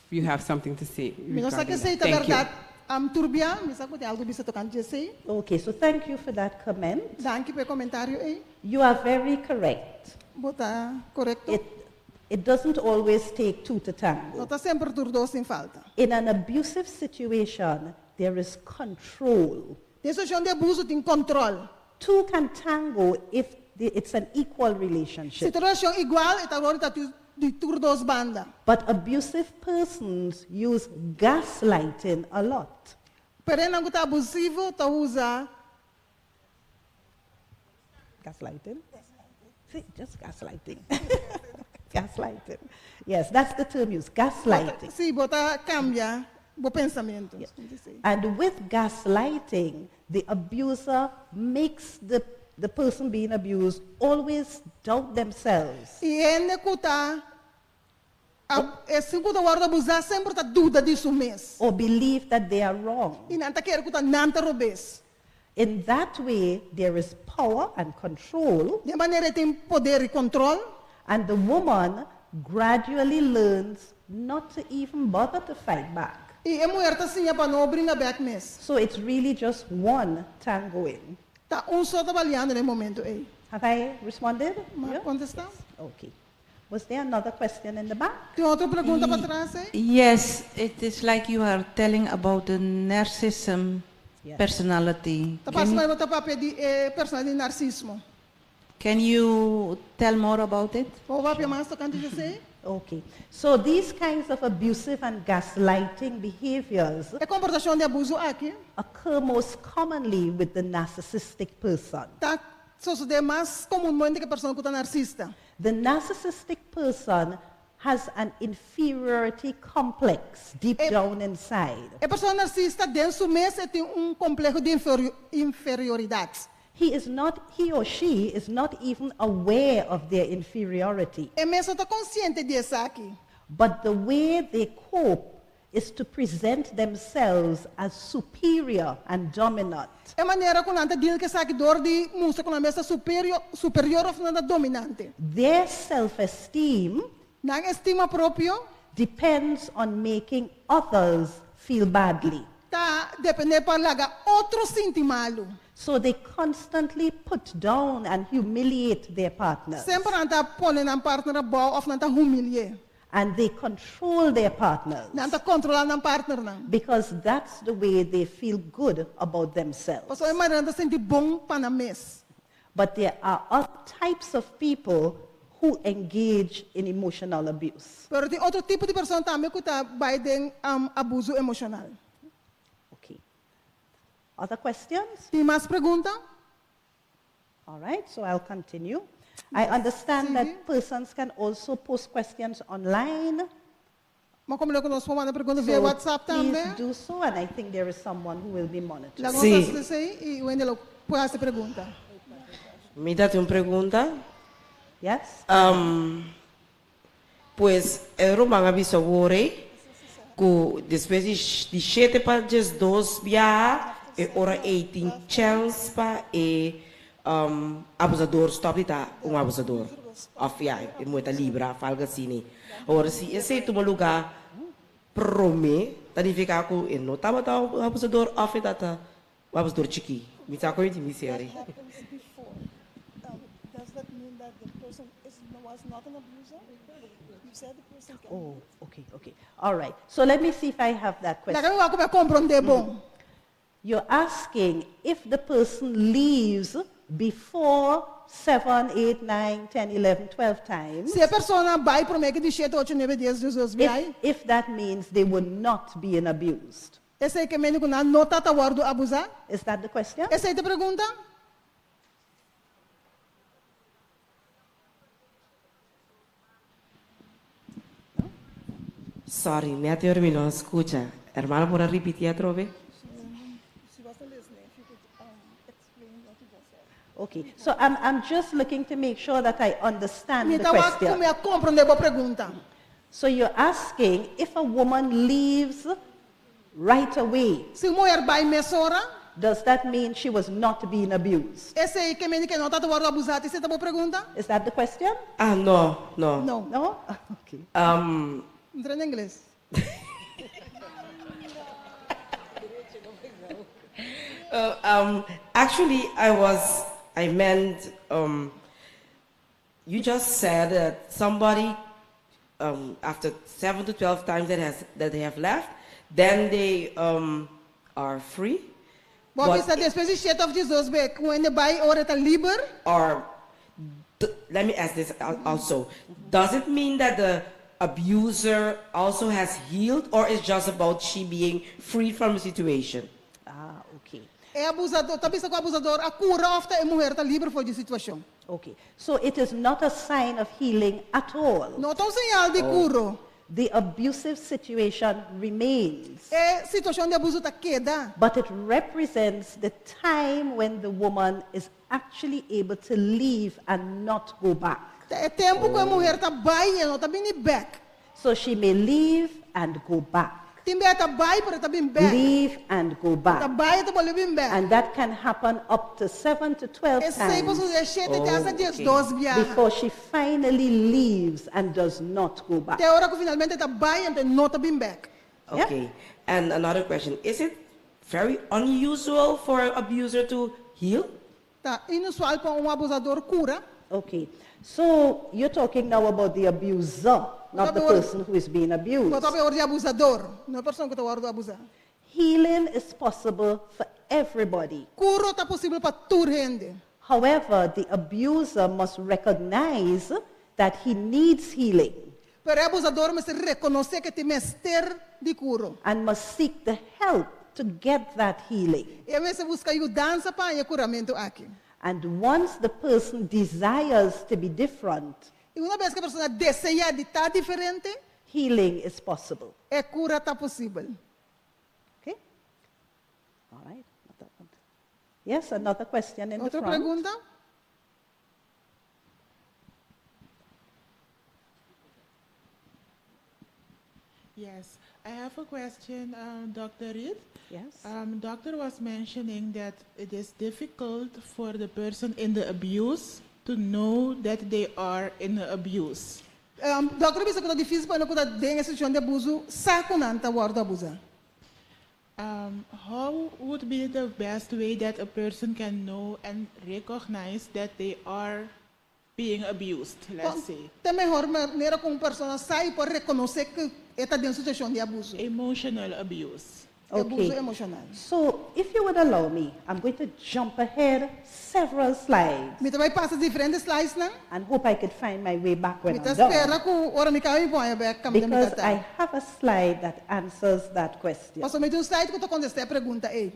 you have something to say Mi no sa regarding ku esei that. ta Thank you. bèrdat. Am turbia, mi sa ku tin algu bisa tokante esei. Okay, so thank you for that comment. Danki pa e komentario ei. You are very correct. Bo ta korekto. It, it doesn't always take two to tango. No ta semper tur dos sin falta. In an abusive situation, there is control. Den situashon di abuso tin kòntròl. Two can tango if the, it's an equal Si relationship. ta relashon igual, e ta wòrdu ta di tur dos banda. But abusive persons use gaslighting a lot. Pero esnan ku ta abusivo ta usa. Gaslighting? See, just gaslighting. Gaslighting. Yes, that's the term used, gaslighting. Sí, bo ta kambia bo pensamentu. Yes. And with gaslighting, the abuser makes the, the person being abused always doubt themselves. I hende ku ta esun ku ta wòrdu abusá semper ta duda di su mes. Or believe that they are wrong. I nan ta kere ku ta nan ta robes. In that way, there is power and control. Di e manera ei tin poder i kòntròl. And the woman gradually learns not to even bother to fight back. I e muher ta siña pa no bringa bèk mes. So it's really just one tangoing. Ta un so ta baliando na e momento ei. Have I responded? M'a kontestá? Okay. Was there another question in the back? Tin otro pregunta patras ei? Yes, it is like you are telling about the narcissism personality. Ta parse manera bo ta papia di e personalidad di narsismo. Can you tell more about it? Bo por papia mas tokante di esei? Okay. So these kinds of abusive and gaslighting behaviors E komportashon di abuso aki occur most commonly with the narcissistic person. ta sosodé mas komunmente ku e persona ku ta narsista. The narcissistic person has an inferiority complex deep down inside. E persona narsista den su mes e tin un kompleho di inferioridat. He is not, he or she is not even aware of their inferiority. E mes no ta konsiente di esaki. But the way they cope is to present themselves as superior and dominant. E manera ku nan ta deal ku esaki dor di mustra ku nan mes ta superior, superior òf nan ta dominante. Their self-esteem Nan estima propio depends on making others feel badly. Ta dependé pa laga otro sinti malu. So they constantly put down and humiliate their partners. Semper nan ta pone nan partner abou òf nan ta humili'é. And they control their partners. Nan ta kontrolá nan partnernan. Because that's the way they feel good about themselves. Pasobra e manera nan ta sinti bon pa nan mes. But there are other types of people who engage in emotional abuse. Pero tin otro tipo di persona tambe ku ta bai den abuso emoshonal. Okay. Other questions? Tin mas pregunta? All right, so I'll continue. I understand that persons can also post questions online. M'a komprondé ku nos por manda pregunta via So WhatsApp tambe. Please do so, and I think there is someone who will be monitoring. Laga nos Sí. hasi esei i wende lo por hasi pregunta. Mi ta tin un pregunta. Yes. Um, Pues, e ruman a bisa awor ei ku despues di di shete pa 12 biaha, e ora ei tin chèns pa e abusador stòp di ta un abusador. Òf ya, e muhé ta libra òf algu asina. Awor, si esei tuma lugá promé, ta nifiká ku e no tabata un abusador òf e tabata un abusador chikí. Mi sa kon e tin bis'é ari. Oh, okay, okay. All right. So let me see if I have that question. Laga mi wak ku mi a komprondé bon. You're asking if the person leaves before 7, 8, 9, 10, 11, 12 times. Si e persona bai promé ku di shete, ocho, nuebe, dies, 12 biaha. If that means they were not being abused. Esei ke mende ku nan no ta ta wòrdu abusá? Is that the question? Esei ta e pregunta? Sorry, net ora mi no a scucha. Hermano por a ripiti atrobe? Okay, so I'm, I'm just looking to make sure that I understand Mi the ta wak ku question. mi a komprondé bo pregunta. So you're asking if a woman leaves right away. Si un muher bai mesora. Does that mean she was not being abused? Esei ke mende ke no ta ta wòrdu abusá? Esei ta bo pregunta? Is that the question? Ah, no, no. No. No? Okay. Entra na ingles. Actually, I was, I meant, you just said that somebody, after 7 to 12 times that, has, that they have left, then they are free. Bo a bisa despues di shete òf 12 be ku hende bai ora e ta liber? Or, let me ask this also. Does it mean that the abuser also has healed or is just about she being free from the situation? Ah, okay. E abusador, ta bisa ku abusador a kura òf ta e muher ta liber for di situashon? Okay. So it is not a sign of healing at all. No ta un señal di kuro. The abusive situation remains. E situashon di abuso ta keda. But it represents the time when the woman is actually able to leave and not go back. Ta e tempu ku e muher ta bai i e no ta bini bèk. So she may leave and go back. Tin bia e ta bai pero e ta bin bèk. Leave and go back. E ta bai e ta bolbe bin bèk. And that can happen up to 7 to 12 Esei por times. sosodé shete te hasta 12 biaha. Before she finally leaves and does not go back. Te ora ku finalmente e ta bai anto e no ta bin bèk. Okay. And another question, is it very unusual for an abuser to heal? Ta inusual pa un abusador kura? Okay. So you're talking now about the abuser, not the person who is being abused. Bo ta papia awor di abusador, no e persona ku ta wòrdu abusá. Healing is possible for everybody. Kuro ta posibel pa tur hende. However, the abuser must recognize that he needs healing. Pero e abusador mester rekonosé ku e tin mester di kuro. And must seek the help to get that healing. E mester buska yudansa pa haña e kuramentu aki. And once the person desires to be different, I una bes ku e persona deseá di ta diferente, healing is possible. E kura ta posibel. Okay? All right. Yes, another question in the Otro front. pregunta? Yes, I have a question, Dr. Reed. Yes. Doctor was mentioning that it is difficult for the person in the abuse to know that they are in the abuse. Doctor a bisa ku ta difísil pa hende ku ta den e situashon di abuso sa ku nan ta wòrdu abusá. How would be the best way that a person can know and recognize that they are being abused, let's say? Ta e mehor manera ku un persona sa i por rekonosé ku e ta den situashon di abuso? Emotional abuse. Abuso emoshonal. So, if you would allow me, I'm going to jump ahead several slides. Mi ta bai pasa diferente slidesnan. And hope I could find my way back when Mi ta I'm done. spera ku ora mi kaba mi por haña bèk kaminda mi ta Because I ta. have a slide that answers that question. Pasobra mi tin un slide ku ta kontestá e pregunta ei.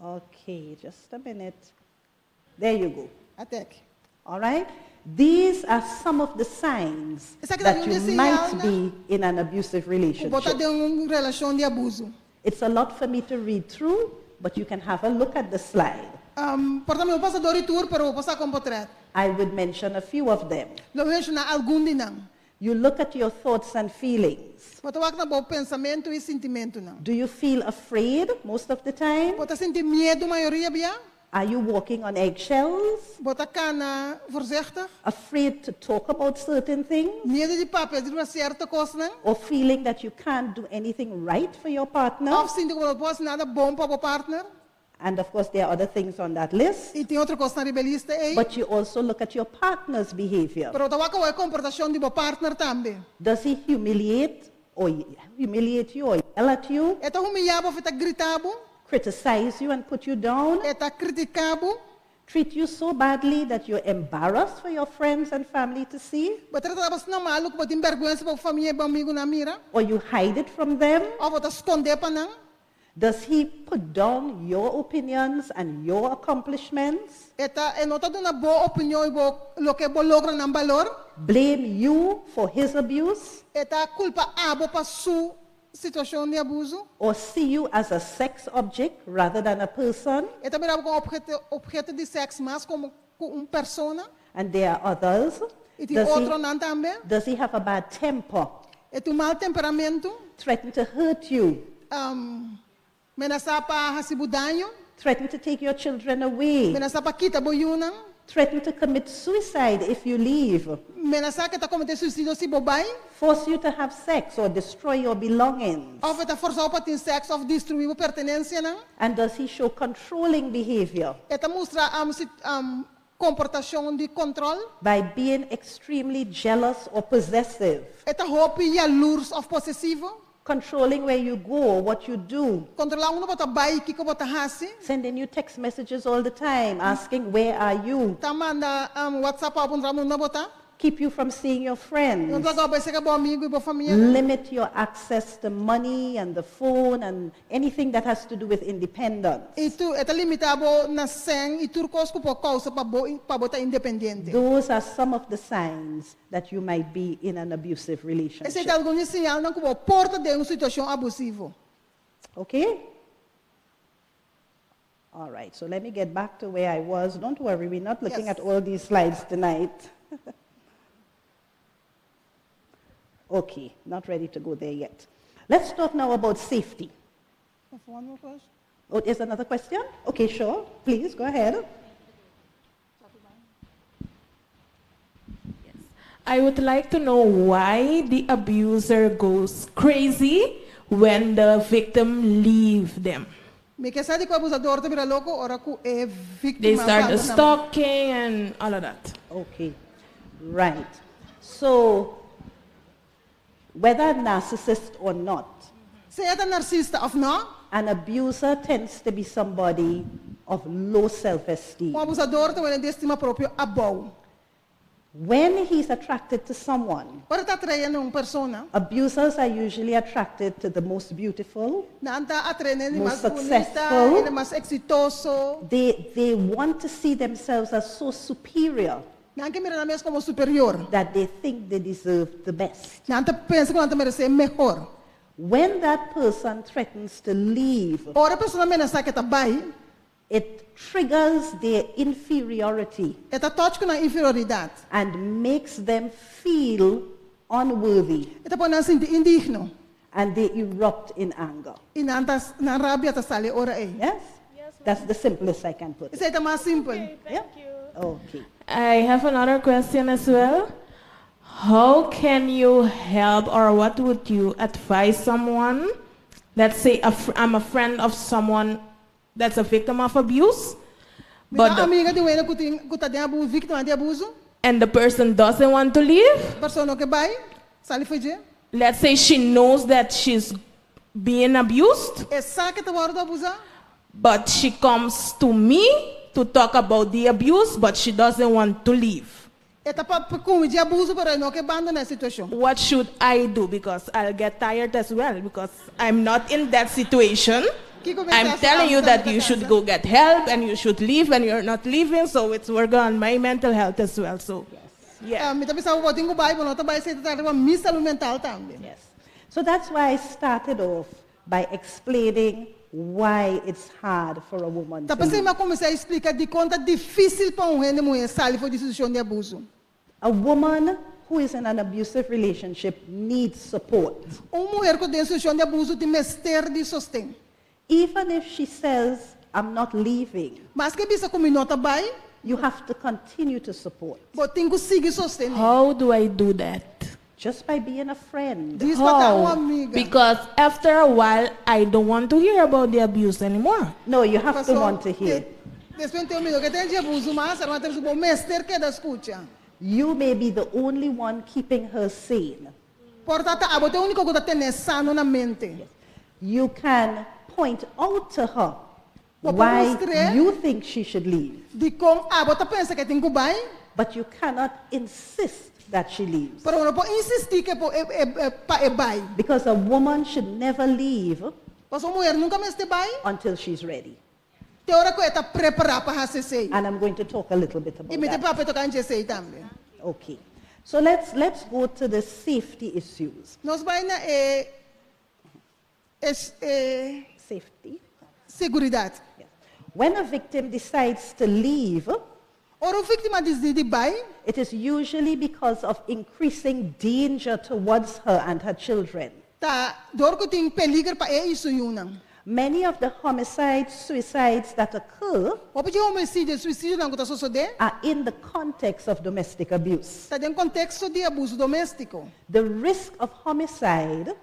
Okay, just a minute. There you go. Atek. All right? These are some of the signs Esaki ta that algun you di e might señalnan be in an abusive ku bo ta relationship. den un relashon di abuso. It's a lot for me to read through, but you can have a look at the slide. Por ta mi no pasa dor di tur, pero bo por saka un portrèt. I would mention a few of them. Lo mi menshoná algun di nan. You look at your thoughts and feelings. Bo ta wak na bo pensamentu i sintimentunan. Do you feel afraid most of the time? Bo ta sinti miedu mayoria bia? Are you walking on eggshells? Bo ta kana voorzichtig? Afraid to talk about certain things? Miedu di papia riba sierto kosnan? Or feeling that you can't do anything right for your partner? Òf sinti ku bo no por hasi nada bon pa bo partner? And of course, there are other things on that list. I tin otro kosnan riba e lista ei. But you also look at your partner's behavior. Pero bo ta wak awor e komportashon di bo partner tambe. Does he humiliate or humiliate you or yell at you? E ta humiliá bo òf e ta grita bo? Criticize you and put you down? E ta kritiká bo? Treat you so badly that you're embarrassed for your friends and family to see? Bo ta trata bo asina malu ku bo tin bèrgwensa pa bo famia i bo amigunan mira? Or you hide it from them? Òf bo ta skondé pa nan? Does he put down your opinions and your accomplishments? E ta, e no ta duna bo opinion i bo loke bo logronan balor? Blame you for his abuse? E ta kulpa abo pa su situashon di abusu? Or see you as a sex object rather than a person? E ta mira bo komo obheto, obheto di sèks mas komo ku un persona? And there are others. I tin Does he, otronan tambe. does he have a bad temper? E tin un mal temperamentu? Threaten to hurt you? Menasá pa hasi bo daño. Threaten to take your children away. Menasá pa kita bo yunan. Threaten to commit suicide if you leave. Menasá ku e ta kometé suisidio si bo bai. Force you to have sex or destroy your belongings. Òf e ta forsá bo pa tin sèks òf destruí bo pertenensianan. And does he show controlling behavior? E ta mustra komportashon di kontròl. By being extremely jealous or possessive. E ta hopi yalurs òf posesivo. Controlling where you go or what you do. Kontrolá unda bo ta bai i kiko bo ta hasi. Sending you text messages all the time, asking where are you. Ta manda WhatsApp pa bo puntra unda bo ta. Keep you from seeing your friends. No ta laga bo bai seka bo amigu i bo famianan. Limit your access to money and the phone and anything that has to do with independence. I tur, e ta limitá bo na sèn i tur kos ku por kousa pa bo pa bo ta independiente. Those are some of the signs that you might be in an abusive Esei relationship. ta algun di e señalnan ku bo por ta den un situashon abusivo. Okay? All right, so let me get back to where I was. Don't worry, we're not looking Yes. at all these slides tonight. Okay, not ready to go there yet. Let's talk now about safety. One more question. Oh, there's another question? Okay, sure. Please, go ahead. I would like to know why the abuser goes crazy when the victim leave them. Mi ke sa dikon abusador ta bira loko ora ku e They víktima start the bandoná. stalking and all of that. Okay, right. So, whether narcissist or not, Sea ta narsista òf nò, an abuser tends to be somebody of low self-esteem. un abusador ta wene di estima propio abou. When he's attracted to someone, Ora e ta atraé na un persona, abusers are usually attracted to the most beautiful, nan ta atraé na e most mas bunita, successful. e mas eksitoso. They want to see themselves as so superior. Nan ke mira nan mes komo superior. That they think they deserve the best. Nan ta pensa ku nan ta meresé e mehor. When that person threatens to leave, Ora e persona menasá ku e ta bai, it triggers their inferiority. E ta touch ku nan inferioridat. And makes them feel unworthy. E ta pone nan sinti indigno. And they erupt in anger. I nan ta, nan rabia ta sali e ora ei. Yes? That's the simplest I can put it. Esei ta mas simpel. Yeah? Okay. I have another question as well. How can you help or what would you advise someone? Let's say a fr I'm a friend of someone that's a victim of abuse, Mi but ta the, amiga di un hende ku tin ku ta den abuso, víktima di abuso. and the person doesn't want to leave. Persona no ke bai, sali for dje. Let's say she knows that she's being abused, E sa ku e ta wòrdu abusá. but she comes to me to talk about the abuse, but she doesn't want to leave. E ta papia ku mi di abuso, pero e no ke bandoná e situashon. What should I do? Because I'll get tired as well because I'm not in that situation. Kiko I'm telling you that you should go get help and you should leave and you're not leaving, so it's working on my mental health as well. So, yeah. Mi ta bisa bo tin ku bai, bo no ta bai, esei ta trata riba mi salú mental tambe. Yes. So that's why I started off by explaining why it's hard for a woman Ta to p'esei leave. mi a kuminsá splika dikon ta difísil pa un hende muhé sali for di situashon di abuso. A woman who is in an abusive relationship needs support. Un muhé ku den situashon di abuso tin mester di sosten. Even if she says, "I'm not leaving," Maske e bisa ku mi no ta bai, you have to continue to support. Bo tin ku sigui sostené. How do I do that? Just by being a friend. How? Because after a while, I don't want to hear about the abuse anymore. No, you have to want to hear. Despues di un tempu, ku tin di abuso, mas, bo mester keda skucha. You may be the only one keeping her sane. Por ta abo ta e úniko ku ta ten'é sano na mente. You can point out to her Bo why mustra you think she should leave, dikon abo ta pensa ku e tin ku bai, but you cannot insist that she leaves. Pero no por insistí ku e pa e bai. Because a woman should never leave Pasobra un muhé nunka mester bai, until she's ready. Te ora ku e ta prepará pa hasi esei. And I'm going to talk a little bit about I mi ta that. papia tokante esei tambe. Okay. So let's go to the safety issues. Nos bai na e, es, e Safety. Seguridat. When a victim decides to leave, Ora un víktima disidí di bai, it is usually because of increasing danger towards her and her children. Ta dor ku tin peliger pa e i su yunan. Many of the homicides, suicides that occur Hopi di homisidio, suisidionan ku ta sosodé, are in the context of domestic abuse. Ta den konteksto di abuso doméstiko. The risk of homicide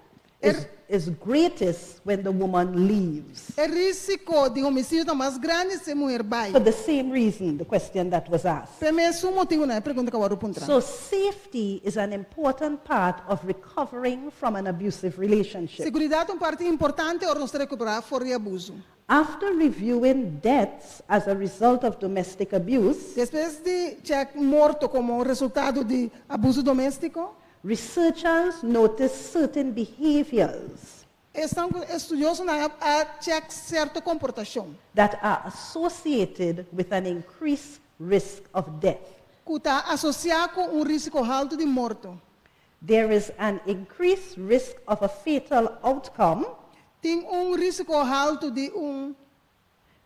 is greatest when the woman leaves. E rísiko di homisidio ta mas grandi si e muhé bai. For the same reason, the question that was asked. Pa e mesun motibu, e pregunta ku a wòrdu puntrá. So safety is an important part of recovering from an abusive relationship. Seguridat ta un parti importante ora nos ta rekuperá for di abuso. After reviewing deaths as a result of domestic abuse, Despues di check morto komo resultado di abuso doméstiko, researchers noticed certain behaviors Esnan estudiosonan a check sierto komportashon that are associated with an increased risk of death. Ku ta asosiá ku un rísiko haltu di morto. There is an increased risk of a fatal outcome Tin un rísiko haltu di un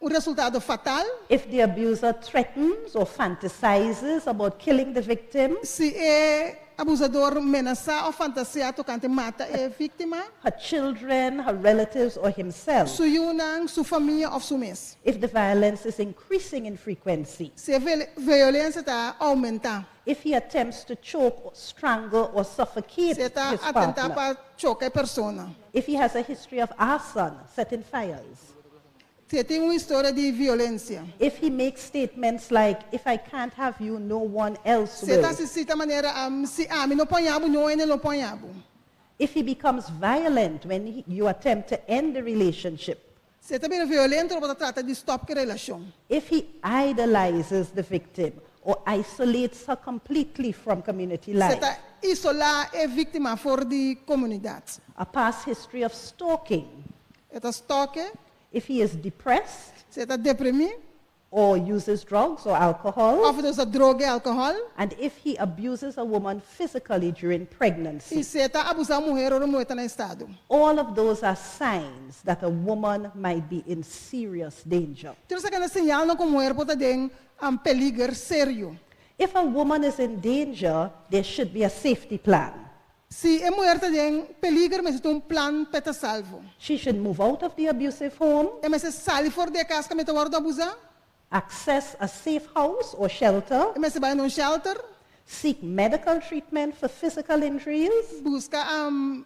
un resultado fatal if the abuser threatens or fantasizes about killing the victim, Si e abusador menasá òf fantasiá tokante mata e víktima, her children, her relatives, or himself. Su yunan, su famia òf su mes. If the violence is increasing in frequency. Si e violensia ta oumentá. If he attempts to choke, strangle, or suffocate Si e ta his atentá partner. pa choka e persona. If he has a history of arson, setting fires. Si e tin un historia di violensia. If he makes statements like, "If I can't have you, no one else Si e ta will." sita manera, si ami no por haña bo, niun hende lo por haña bo. If he becomes violent when you attempt to end the relationship. Si e ta bira violento, ora bo ta trata di stòp ku e relashon. If he idolizes the victim or isolates her completely from community Si e life. ta isolá e víktima for di komunidat. A past history of stalking. E ta stalk. If he is depressed. Si e ta deprimí. Or uses drugs or alcohol. Òf ta usa droga i alkohòl. And if he abuses a woman physically during pregnancy. I si e ta abusá un muhé ora e muhé ta na estado. All of those are signs that a woman might be in serious danger. Tur esaki ta señalnan ku muhé por ta den un peliger serio. If a woman is in danger, there should be a safety plan. Si e muhé ta den peliger, mester tin un plan pa e ta salvo. She should move out of the abusive home. E mester sali for di e kas kaminda e ta wòrdu abusá. Access a safe house or shelter. E mester bai na un shelter. Seek medical treatment for physical injuries. Buska un,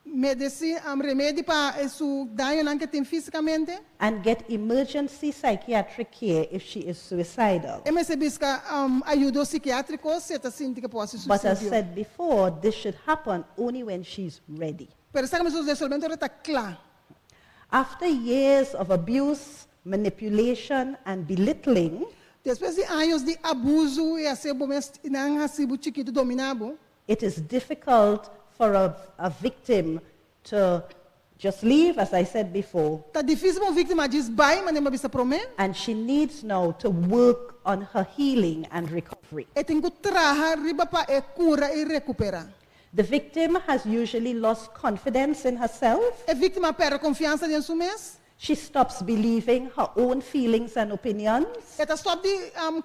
medisina, un remedi pa su dañonan ku e tin físikamente. And get emergency psychiatric care if she is suicidal. E mester buska un, ayudo sikiátriko si e ta sinti ku e por hasi But as suisidio. said before, this should happen only when she's ready. Pero esaki mester sosodé solamente ora e ta kla. After years of abuse, manipulation, and belittling, Despues di aña di abuso i hasi bo mes nan hasi bo chikitu dominá bo. it is difficult for a victim to just leave, as I said before. Ta difísil pa un víktima djis bai, manera mi a bisa promé. And she needs now to work on her healing and recovery. E tin ku traha riba pa e kura i rekuperá. The victim has usually lost confidence in herself. E víktima a pèrdè konfiansa den su mes. She stops believing her own feelings and opinions. E ta stòp di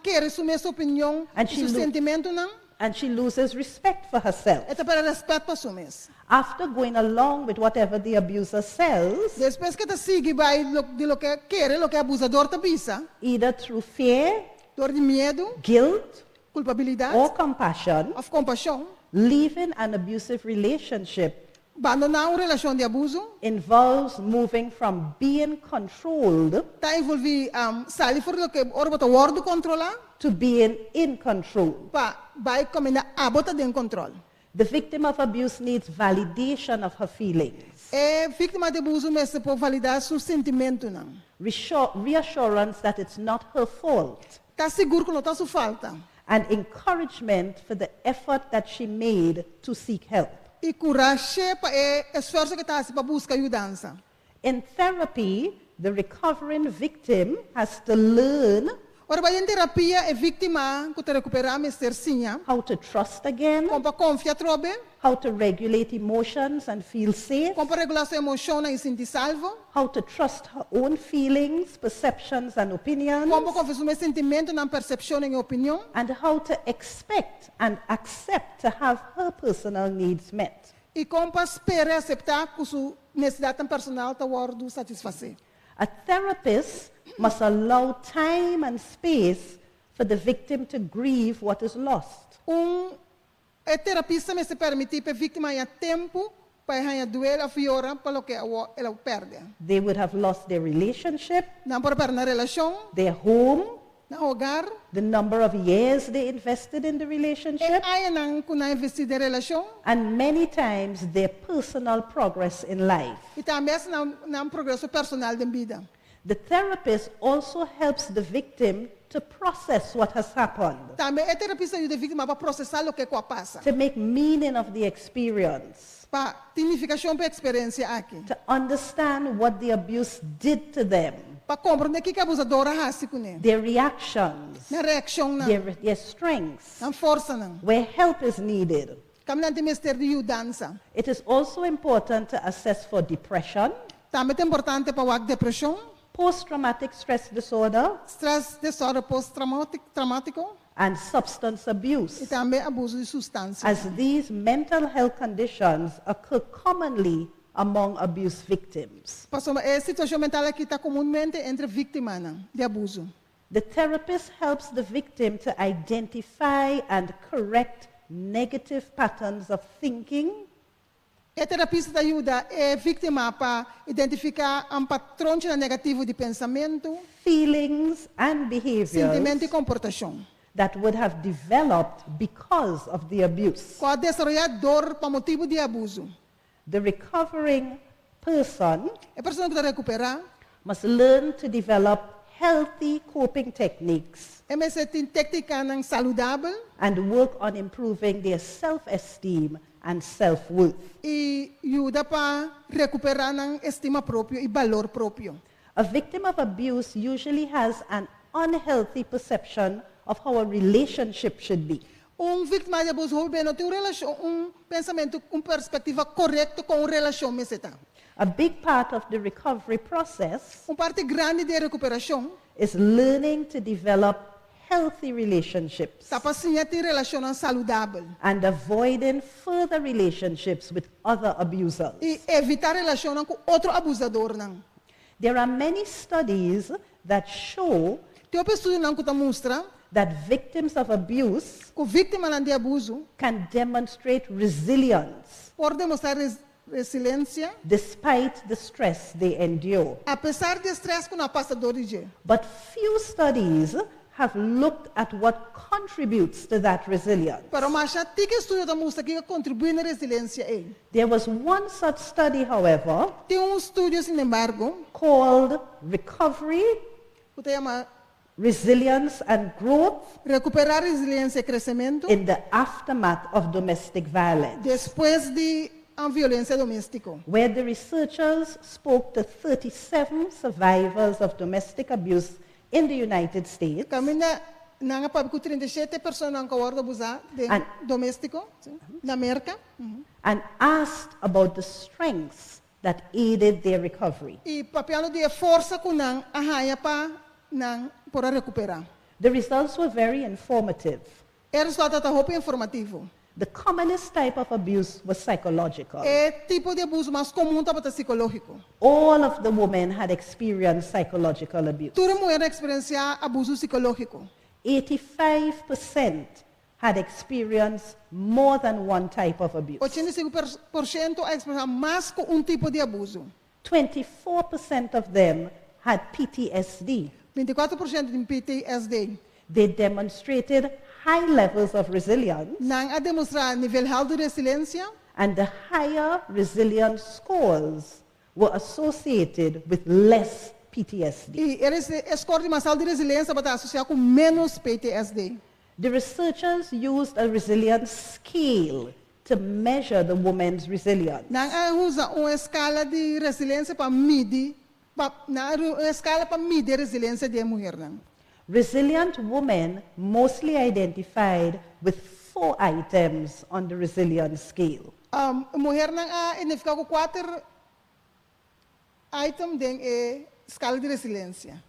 kere su mes opinion And i she su sentimentunan. And she loses respect for herself. E ta pèrdè rèspèt pa su mes. After going along with whatever the abuser says, Despues ku e ta sigui bai di loke kere loke e abusador ta bisa, either through fear, dor di miedu, guilt, kulpabilidat, or compassion, òf kompashon, leaving an abusive relationship bandoná un relashon di abusu involves moving from being controlled ta envolví sali for di loke ora bo ta wòrdu kontrolá to being in control. pa bai kaminda abo ta den kòntròl. The victim of abuse needs validation of her feelings. E víktima di abusu mester por validá su sentimentunan. Reassurance that it's not her fault. Ta sigur ku no ta su falta. And encouragement for the effort that she made to seek help. I kurash'é pa e esfuerso ku e ta hasi pa buska yudansa. In therapy, the recovering victim has to learn Ora bai den terapia, e víktima ku ta rekuperá mester siña. How to trust again. Kon pa konfia atrobe. How to regulate emotions and feel safe. Kon pa regulá su emoshonnan i sinti salvo. How to trust her own feelings, perceptions and opinions. Kon pa konfia su mes sentimentunan, persepshonnan i opinion. And how to expect and accept to have her personal needs met. I kon pa spera i aseptá ku su nesesidatnan personal ta wòrdu satisfasé. A therapist must allow time and space for the victim to grieve what is lost. Un E terapista mester permití pa e víktima haña tempu pa e haña duel òf yora pa loke awor el a pèrdè. They would have lost their relationship. Nan por a pèrdè nan relashon. Their home. Nan hogar. The number of years they invested in the relationship. E añanan ku nan a investí den relashon. And many times their personal progress in life. I tambe hasta nan nan progreso personal den bida. The therapist also helps the victim to process what has happened. Tambe e terapista ta yuda e víktima pa prosesá loke ku a pasa. To make meaning of the experience. Pa tin nifikashon pa e eksperensia aki. To understand what the abuse did to them. Pa komprondé kiko e abusador a hasi kuné. Their reactions. Nan reakshonnan. Their their strengths. Nan forsanan. Where help is needed. Kaminda nan tin mester di yudansa. It is also important to assess for depression. Tambe ta importante pa wak depreshon. Post-traumatic stress disorder. Stress disorder post-traumatico. And substance abuse. I tambe abuso di sustansia. As these mental health conditions occur commonly among abuse victims. Pasobra e situashon mental aki ta komunmente entre víktimanan di abuso. The therapist helps the victim to identify and correct negative patterns of thinking. E terapista ta yuda e víktima pa identifiká un patronchinan negativo di pensamentu, feelings and behaviors sintimentu i komportashon. that would have developed because of the abuse. Ku a desaroyá dor pa motibu di e abusu. The recovering person E persona ku ta rekuperá. must learn to develop healthy coping techniques. E mester tin téktikanan saludabel. And work on improving their self-esteem and self-worth. I yuda pa rekuperá nan estima propio i balor propio. A victim of abuse usually has an unhealthy perception of how a relationship should be. Un víktima di abuso hopi bes no tin un relashon, un pensamentu, un perspektiva korekto kon un relashon mester ta. A big part of the recovery process. Un parti grandi di e rekuperashon. Is learning to develop healthy relationships. Ta pa siña tin relashonnan saludabel. And avoiding further relationships with other abusers. I evitá relashonnan ku otro abusadornan. There are many studies that show. Tin hopi estudionan ku ta mustra. That victims of abuse. Ku víktimanan di abuso. Can demonstrate resilience. Por demostrá resilensia. Despite the stress they endure. Apesar di e strès ku nan a pasa dor di dje. But few studies have looked at what contributes to that resilience. Pero masha tiki estudio ta mustra kiko a kontribuí na e resilensia ei. There was one such study, however. Tin un studio, sinembargo. Called Recovery. Ku ta yama. Resilience and Growth. Rekuperá Resilensia i Kresementu. In the Aftermath of Domestic Violence. Despues di un violensia doméstiko. Where the researchers spoke to 37 survivors of domestic abuse in the United States. Kaminda nan a papia ku 37 personanan ku a wòrdu abusá den doméstiko na Merka. And asked about the strengths. that aided their recovery. I papiando di forsa ku nan a haña pa nan por a rekuperá. The results were very informative. E resultado ta hopi informativo. The commonest type of abuse was psychological. E tipo di abuso mas komun tabata sikológiko. All of the women had experienced psychological abuse. Tur muhé a eksperensiá abuso sikológiko. 85% had experienced more than one type of abuse. 85% a eksperensiá mas ku un tipo di abuso. 24% of them had PTSD. 24% tin PTSD. They demonstrated high levels of resilience. Nan a demostrá nivel haltu di resiliensia. And the higher resilience scores were associated with less PTSD. I e score di mas haltu di resiliensia tabata asosiá ku ménos PTSD. The researchers used a resilience scale to measure the woman's resilience. Nan a usa un eskala di resiliensia pa midi, pa, nan a un eskala pa midi resiliensia di muhénan. Resilient women mostly identified with four items on the resilience scale. Muhénan a identifiká ku kuater item den e eskala di resiliensia.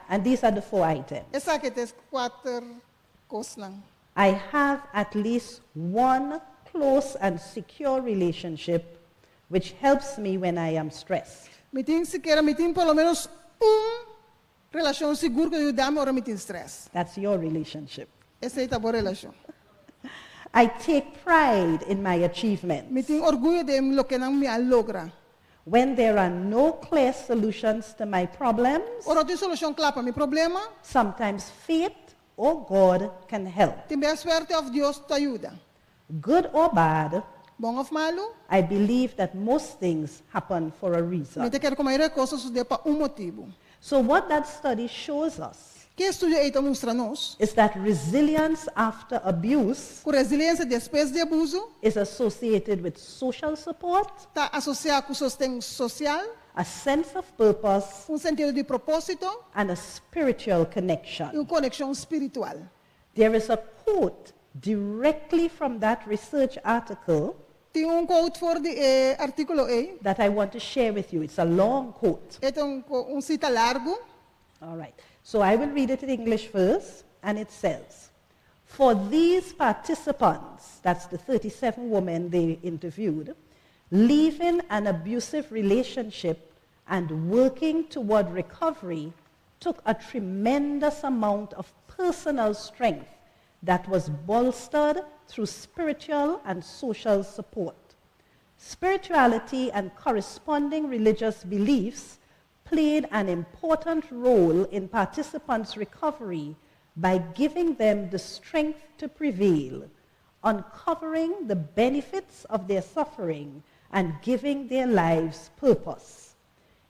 And these are the four items. Esaki ta e kuater kosnan. I have at least one close and secure relationship which helps me when I am stressed. Mi tin sikiera, mi tin por lo ménos un relashon sigur ku ta yuda mi ora mi tin strès. That's your relationship. Esei ta bo relashon. I take pride in my achievements. Mi tin orguyo di loke nan mi a logra. When there are no clear solutions to my problems, Ora no tin solushon kla pa mi problema, sometimes fate or God can help. Tin bes suerte òf Dios ta yuda. Good or bad, Bon òf malu, I believe that most things happen for a reason. Mi ta kere ku mayoria kos ta sosodé pa un motibu. So what that study shows us Ke e estudio ei ta mustra nos? is that resilience after abuse Ku resiliensia despues di abuso is associated with social support, ta asosiá ku sosten sosial, a sense of purpose, un sentido di propósito and a spiritual connection. i un konekshon spiritual. There is a quote directly from that research article Tin un quote for di e artíkulo ei. that I want to share with you. It's a long quote. E ta un un sita largu. All right. So I will read it in English first, and it says, For these participants, that's the 37 women they interviewed, leaving an abusive relationship and working toward recovery took a tremendous amount of personal strength that was bolstered through spiritual and social support. Spirituality and corresponding religious beliefs played an important role in participants' recovery by giving them the strength to prevail, uncovering the benefits of their suffering, and giving their lives purpose.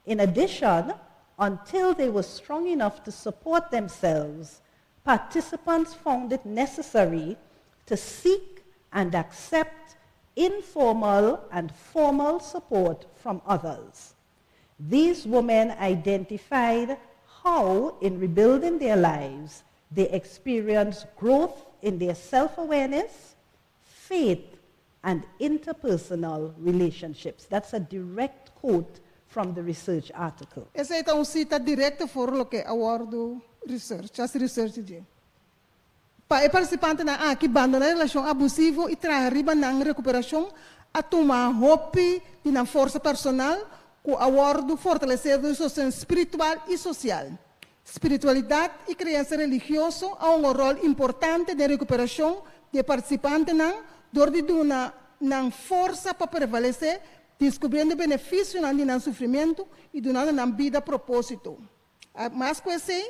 In addition, until they were strong enough to support themselves, participants found it necessary to seek and accept informal and formal support from others. These women identified how, in rebuilding their lives, they experienced growth in their self-awareness, faith, and interpersonal relationships. That's a direct quote from the research article. Esei ta un sita direkto for loke a wòrdu research, hasi research di dje. Pa e partisipantenan aki bandoná e relashon abusivo i traha riba nan rekuperashon a tuma hopi di nan forsa personal ku a wòrdu fortalesé den sosten spiritual i sosial. Spiritualidat i kreensia religioso a hunga un ròl importante den rekuperashon di e partisipantenan dor di duna nan forsa pa prevalesé, diskubriendo e benefisionan di nan sufrimentu i dunando nan bida propósito. Mas ku esei,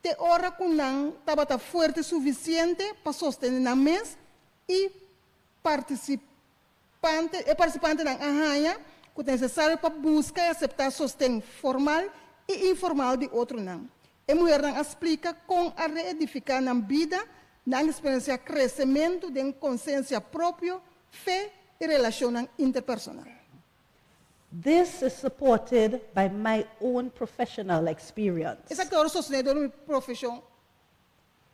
te ora ku nan tabata fuerte sufisiente pa sostené nan mes i partisipante, e partisipantenan a haña ku ta nesesario pa buska i aseptá sosten formal i informal di otronan. E muhernan a splika kon a reedifiká nan bida, nan eksperensiá kresementu den konsiensia propio, fe i relashonnan interpersonal. This is supported by my own professional experience. Esaki ta wòrdu sostené dor di mi profeshon,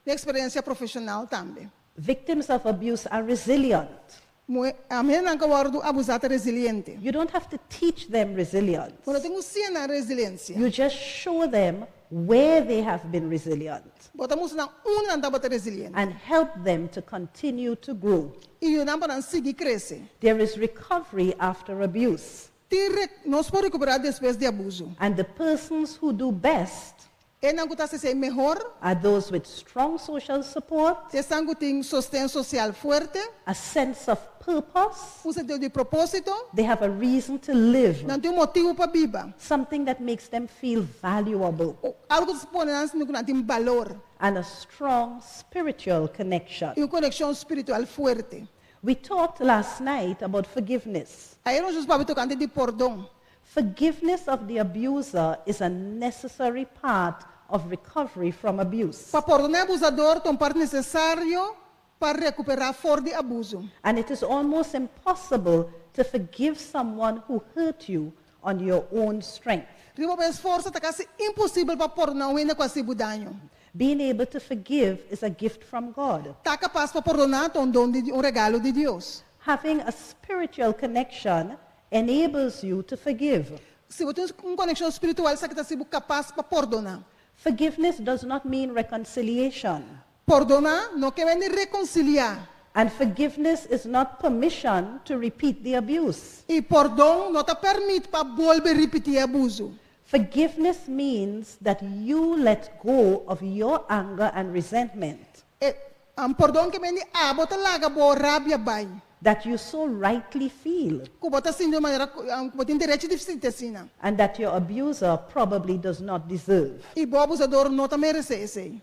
mi eksperensia profeshonal tambe. Victims of abuse are resilient. Muhénan ku a wòrdu abusá ta resiliente. You don't have to teach them resilience. Bo no tin ku siña nan resiliensia. You just show them where they have been resilient. Bo ta mustra nan unda nan tabata resiliente. And help them to continue to grow. I yuda nan pa nan sigui krese. There is recovery after abuse. Tin nos por rekuperá despues di abuso. And the persons who do best Esnan ku ta hasi esei mehor. Are those with strong social support. Ta esnan ku tin sosten sosial fuerte. A sense of purpose. Un sentido di propósito. They have a reason to live. Nan tin un motibu pa biba. Something that makes them feel valuable. Algu ku ta pone nan sinti ku nan tin balor. And a strong spiritual connection. I un konekshon spiritual fuerte. We talked last night about forgiveness. Ayera nos papia tokante di pordon. Forgiveness of the abuser is a necessary part of recovery from abuse. Pa pordoná e abusador ta un parti nesesario pa rekuperá for di abuso. And it is almost impossible to forgive someone who hurt you on your own strength. Riba bo esforso ta kasi imposibel pa pordoná un hende ku a hasi bo daño. Being able to forgive is a gift from God. Ta kapas pa pordoná ta un don di un regalo di Dios. Having a spiritual connection enables you to forgive. Si bo tin un konekshon spiritual esaki ta hasi bo kapas pa pordoná. Forgiveness does not mean reconciliation. Pordoná no ke men di rekonsiliá. And forgiveness is not permission to repeat the abuse. I pordon no ta pèrmit pa bolbe ripití e abuso. Forgiveness means that you let go of your anger and resentment. E pordon ke men di abo ta laga bo rabia bai. That you so rightly feel. Ku bo ta sinti di un manera ku bo tin derecho di sinti asina. And that your abuser probably does not deserve. I bo abusador no ta meresé esei.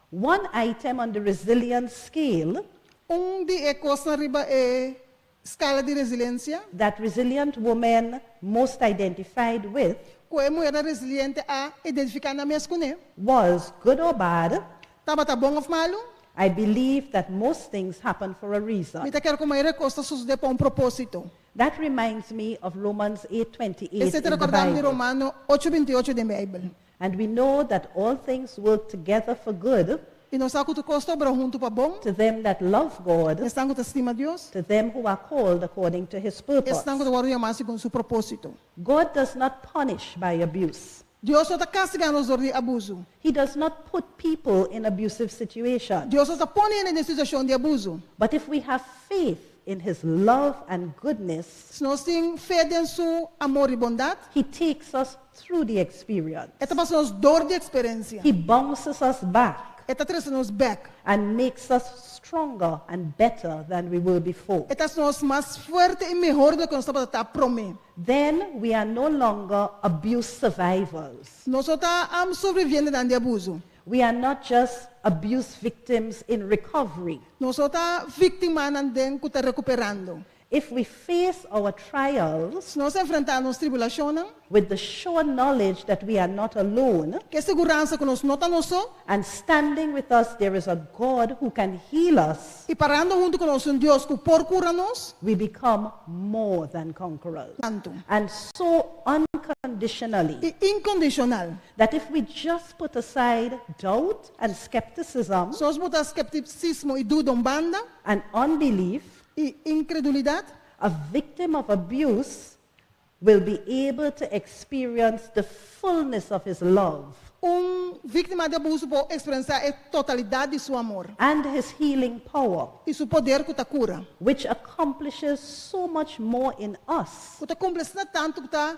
One item on the resilience scale. Un di e kosnan riba e skala di resiliensia. That resilient women most identified with. Ku e muhernan resiliente a identifiká nan mes kuné. Was, good or bad. Tabata bon òf malu. I believe that most things happen for a reason. Mi ta kere ku mayoria kos ta sosodé pa un propósito. That reminds me of Romans 8:28 Esei ta in the rekordá mi di Bible. Romano ocho binti ocho den Beibel. And we know that all things work together for good. I nos sa ku tur kos ta obra huntu pa bon. To them that love God. Esnan ku ta stima Dios. To them who are called according to his purpose. Esnan ku ta wòrdu yamá segun su propósito. God does not punish by abuse. Dios no ta kastigá nos dor di abusu. He does not put people in abusive situations. Dios no ta pone hende den situashon di abusu. But if we have faith in his love and goodness. Si nos tin fe den su amor i bondat. He takes us through the experience. E ta pasa nos dor di eksperensia. He bounces us back. E ta trese nos bèk. And makes us stronger and better than we were before. E ta hasi nos mas fuerte i mehor di loke nos tabata ta promé. Then we are no longer abuse survivors. Nos no ta sobrevivientenan di abuso. We are not just abuse victims in recovery. Nos no ta víktimanan den ku ta rekuperando. If we face our trials. Si nos enfrentá nos tribulashonnan. With the sure knowledge that we are not alone. Ku e seguransa ku nos no ta nos so. And standing with us there is a God who can heal us. I parando huntu ku nos un Dios ku por kura nos. We become more than conquerors. Tantu. And so unconditionally. I inkondishonal. That if we just put aside doubt and skepticism. Si nos bota skeptisismo i duda un banda. And unbelief. I inkredulidat. A victim of abuse will be able to experience the fullness of his love. Un víktima di abuso por eksperensiá e totalidat di su amor. And his healing power. I su poder ku ta kura. Which accomplishes so much more in us. Ku ta kumpli asina tantu ku ta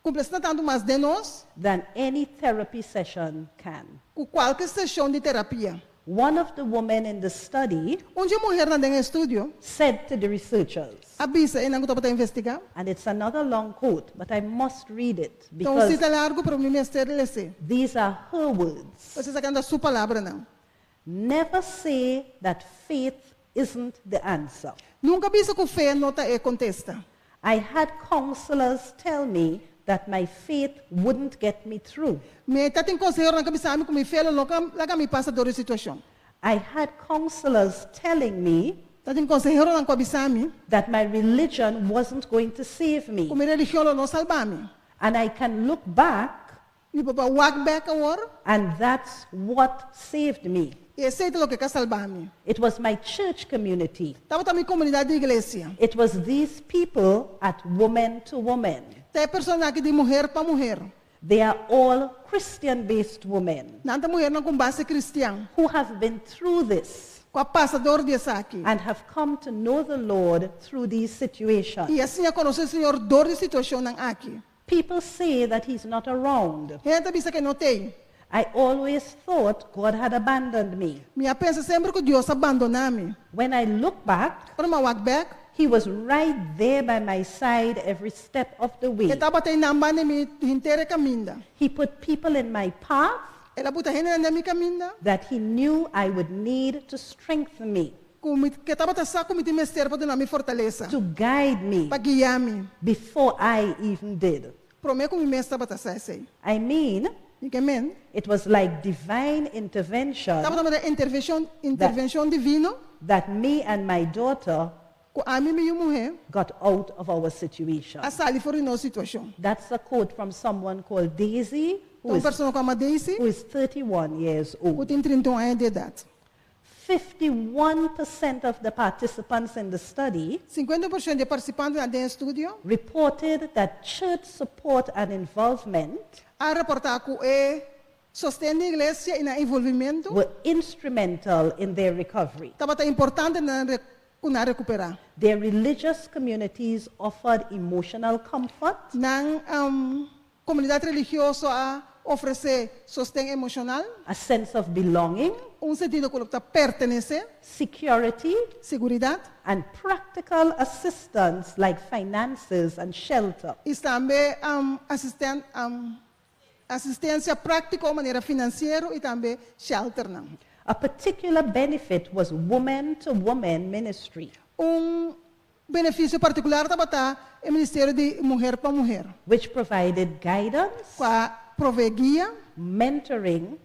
kumpli asina tantu mas den nos. Than any therapy session can. Ku kualke seshon di terapia. One of the women in the study. Un dje muhernan den e estudio. Said to the researchers. A bisa esnan ku tabata investigá. And it's another long quote, but I must read it Ta un because. sita largu, pero mi mester les'é. These are her words. Pasobra esaki ta su palabranan. Never say that faith isn't the answer. Nunka bisa ku fe no ta e kontesta. I had counselors tell me that my faith wouldn't get me through. Mi tatin konseheronan ku a bisa mi ku mi fe lo no laga mi pasa dor e situashon. I had counselors telling me. Tatin konseheronan ku a bisa mi. That my religion wasn't going to save me. Ku mi religion lo no salba mi. And I can look back. Mi por wak bèk awor. And that's what saved me. I esei ta loke a salba mi. It was my church community. Tabata mi komunidat di iglesia. It was these people at Woman to Woman. Ta e personanan aki di Muher pa Muher. They are all Christian-based women. Nan ta muhernan ku base kristian. Who have been through this. Ku a pasa dor di esaki. And have come to know the Lord through these situations. I a siña konosé Señor dor di situashonnan aki. People say that he's not around. Hende ta bisa ku e no t'ei. I always thought God had abandoned me. Mi a pensa semper ku Dios a bandoná mi. When I look back, Ora mi a wak bèk. He was right there by my side every step of the way. E tabata einan banda di mi henter e kaminda. He put people in my path. El a buta hendenan den mi kaminda. That he knew I would need to strengthen me. Ku mi ku e tabata sa ku mi tin mester pa duna mi fortalesa. To guide me. Pa guia mi. Before I even did. Promé ku mi mes tabata sa esei. I mean. Mi ke men. It was like divine intervention. Tabata manera intervenshon, intervenshon divino. That me and my daughter. Ku ami i mi yu muhé. Got out of our situation. A sali for di nos situashon. That's a quote from someone called Daisy, Ta un persona ku ama Daisy. Who is 31 years old. Ku tin 31 aña di edat. 51% of the participants in the study. 50% di e partisipantenan den e studio. Reported that church support and involvement. A raportá ku e sosten di iglesia i nan envolvimentu. Were instrumental in their recovery. Tabata importante na nan ku nan rekuperá. Their religious communities offered emotional comfort. Nan komunidat religioso a ofresé sosten emoshonal. A sense of belonging. Un sentido ku lo ta pertenesé. Security. Seguridat. And practical assistance like finances and shelter. I tambe asisten asistensia práktiko manera finansiero i tambe shelternan. A particular benefit was woman-to-woman ministry. Un benefisio partikular tabata e ministerio di muher pa muher. Which provided guidance. Ku a provee guia. Mentoring.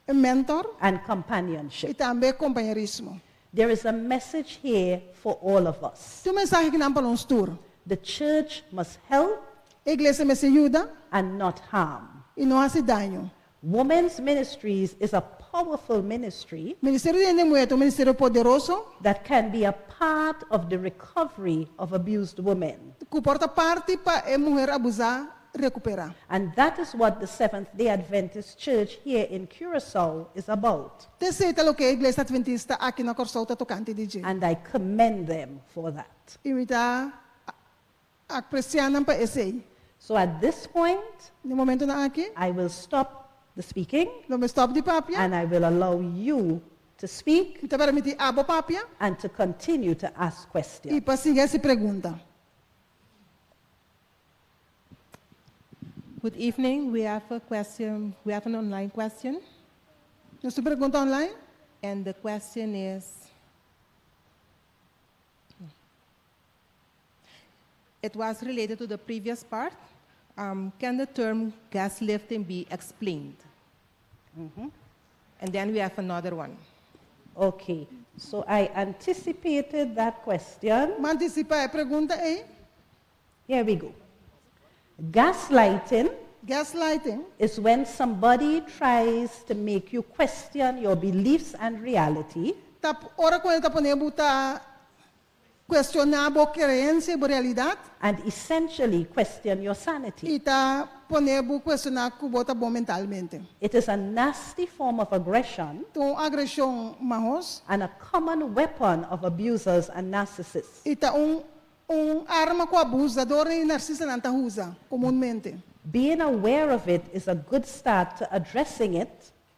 E mentor. And companionship. I tambe kompañerismo. There is a message here for all of us. Tin un mensahe kinan pa nos tur. The church must help. E iglesia mester yuda. And not harm. I no hasi daño. Women's Ministries is a powerful ministry. Ministerio di Hende Muhé ta un ministerio poderoso. That can be a part of the recovery of abused women. Ku por ta parti pa e muher abusá rekuperá. And that is what the Seventh-day Adventist Church here in Curaçao is about. Ta esei ta loke e Iglesia Adventista aki na Kòrsou ta tokante di dje. And I commend them for that. I mi ta apresiá nan pa esei. So at this point, Na e momentonan aki, I will stop the speaking. Lo mi stòp di papia. And I will allow you to speak. Mi ta permití abo papia. And to continue to ask questions. I pa sigui hasi pregunta. Good evening. We have a question. We have an online question. Nos tin pregunta online. And the question is It was related to the previous part. Um, can the term gaslifting be explained? Mm-hmm. And then we have another one. Okay, so I anticipated that question. M'a antisipá e pregunta ei. Here we go. Gaslighting Gaslighting is when somebody tries to make you question your beliefs and reality. Ta ora ku hende ta pone bo ta kuestioná bo kreensia i bo realidat. And essentially question your sanity. I ta pone bo kuestioná ku bo ta bon mentalmente. It is a nasty form of aggression. Ta un agreshon mahos. And a common weapon of abusers and narcissists. I ta un Un arma ku abusadornan i narsistanan ta usa komunmente. Being aware of it is a good start to addressing it.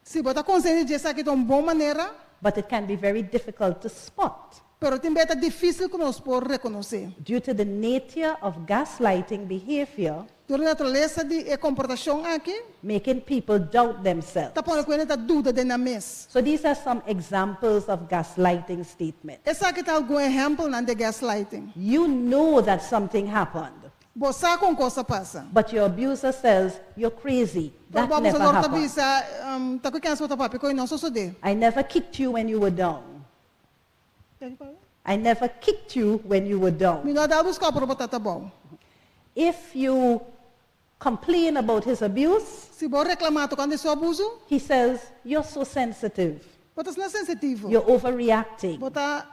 Si bo ta konsiente di esaki ta un bon manera. But it can be very difficult to spot. Pero tin bes ta difísil ku nos por rekonosé. Due to the nature of gaslighting behavior. Dor di naturalesa di e komportashon aki. Making people doubt themselves. Ta pone ku hende ta duda den nan mes. So these are some examples of gaslighting statements. Esaki ta algun ehèmpelnan di gaslighting. You know that something happened. Bo sa ku un kos a pasa. But your abuser says, You're crazy. Pero That bo never abusador ta happened. bisa, Ta ku kens bo ta papia ku e no sosodé. I never kicked you when you were down. I never kicked you when you were down. Mi no a dal bo skòp ora bo ta abou. If you complain about his abuse, Si bo reklamá tokante su abusu, he says, You're so sensitive. Bo ta asina sensitivo. You're overreacting. Bo ta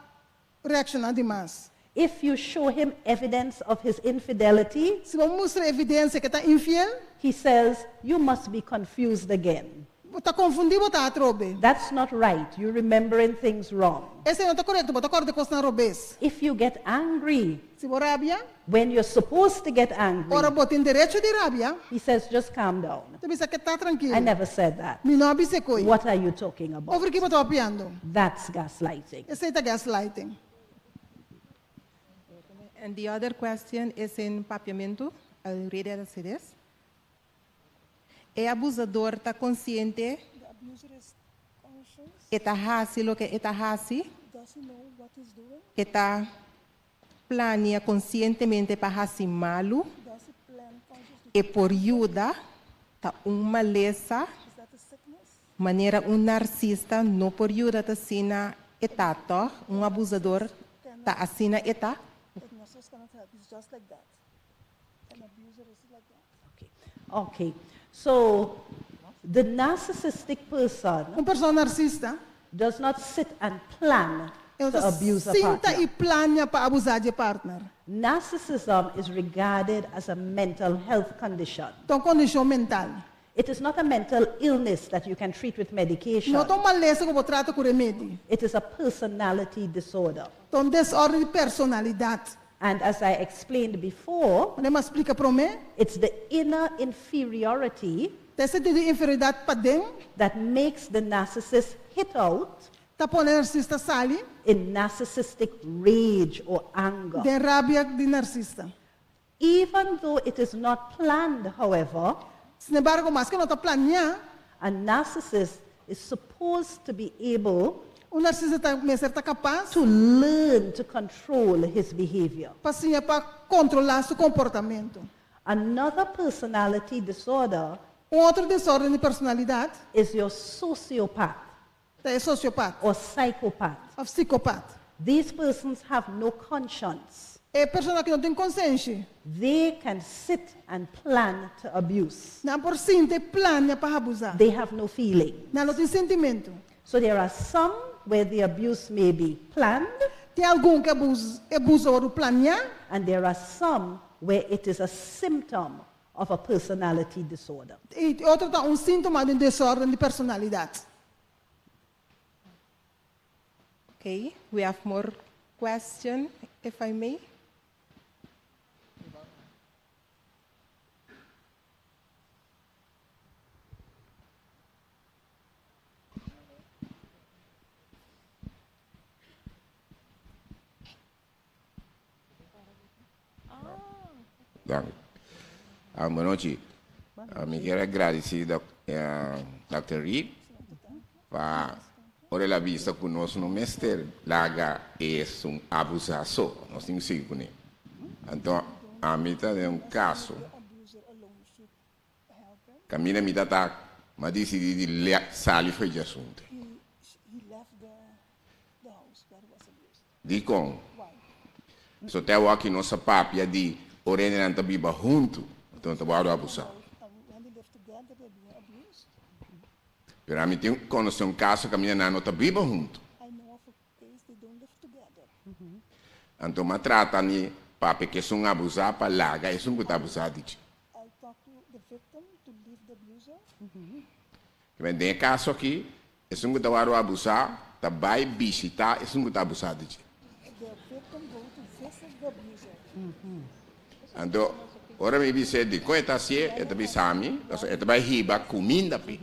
reakshoná demas. If you show him evidence of his infidelity, Si bo mustra evidensia ku e ta infiel, he says, You must be confused again. Bo ta konfundí bo ta atrobe. That's not right. You're remembering things wrong. Esei no ta korekto, bo ta kòrda kosnan robes. If you get angry, Si bo rabia, when you're supposed to get angry, ora bo tin derecho di rabia, he says, Just calm down. ta bisa keda trankil. I never said that. Mi no a bisa e koi. What are you talking about? Over ki bo ta papiando? That's gaslighting. Esei ta gaslighting. And the other question is in Papiamento. I'll read it as it is. E abusador ta konsiente e ta hasi loke e ta hasi, e ta plania konsientemente pa hasi malu, e por yuda, ta un malesa, manera un narsista no por yuda ta asina e ta tòg, un abusador ta asina e ta. Okay. So the narcissistic person Un persona narsista does not sit and plan e to abuse a sinta partner. i plania pa abusá di partner. Narcissism is regarded as a mental health condition. Ta un kondishon mental. It is not a mental illness that you can treat with medication. No ta un malesa ku bo por trata ku remedi. It is a personality disorder. Ta un desórden di personalidat. And as I explained before, Manera mi a splika promé, it's the inner inferiority ta e sentido di inferioridat paden that makes the narcissist hit out ta pone narsista sali in narcissistic rage or anger. den rabia di narsista. Even though it is not planned, however, Sin embargo, maske no ta planiá, a narcissist is supposed to be able un narsista ta mester ta kapas to learn to control his behavior. pa siña pa kontrolá su komportamentu. Another personality disorder Un otro desórden di personalidat is your sociopath ta e sosiopat or psychopath. òf psikopat. These persons have no conscience. E persona ku no tin konsenshi, They can sit and plan to abuse. nan por sinta i plania pa abusá. They have no feeling. Nan no tin sentimentu. So there are some where the abuse may be planned, Tin algun ku abuso a wòrdu planiá, and there are some where it is a symptom of a personality disorder. i otro ta un síntoma di un desórden di personalidat. Okay, we have more question, if I may. Dank. Ah, bon nochi. Ah, mi kier a gradisí dok, eh, Dr. Reed pa ora el a bisa ku nos no mester laga esun abusá so, nos tin ku sigui kuné. Anto ami ta den un kaso kaminda mi ta ta m'a disidí di sali for dje asuntu. Dikon? So te awor nos a papia di ora hendenan ta biba huntu, anto nan ta wòrdu abusá. Pero ami tin konosé un kaso kaminda nan no ta biba huntu. Anto m'a trata mi papia ku esun abusá pa laga esun ku ta abusá di dje. Den e kaso aki, esun ku ta wòrdu abusá ta bai bishitá esun ku ta abusá di dje. Anto, ora mi bis'é dikon e ta hasié, e ta bisa mi, pasobra e ta bai hiba kuminda p'e.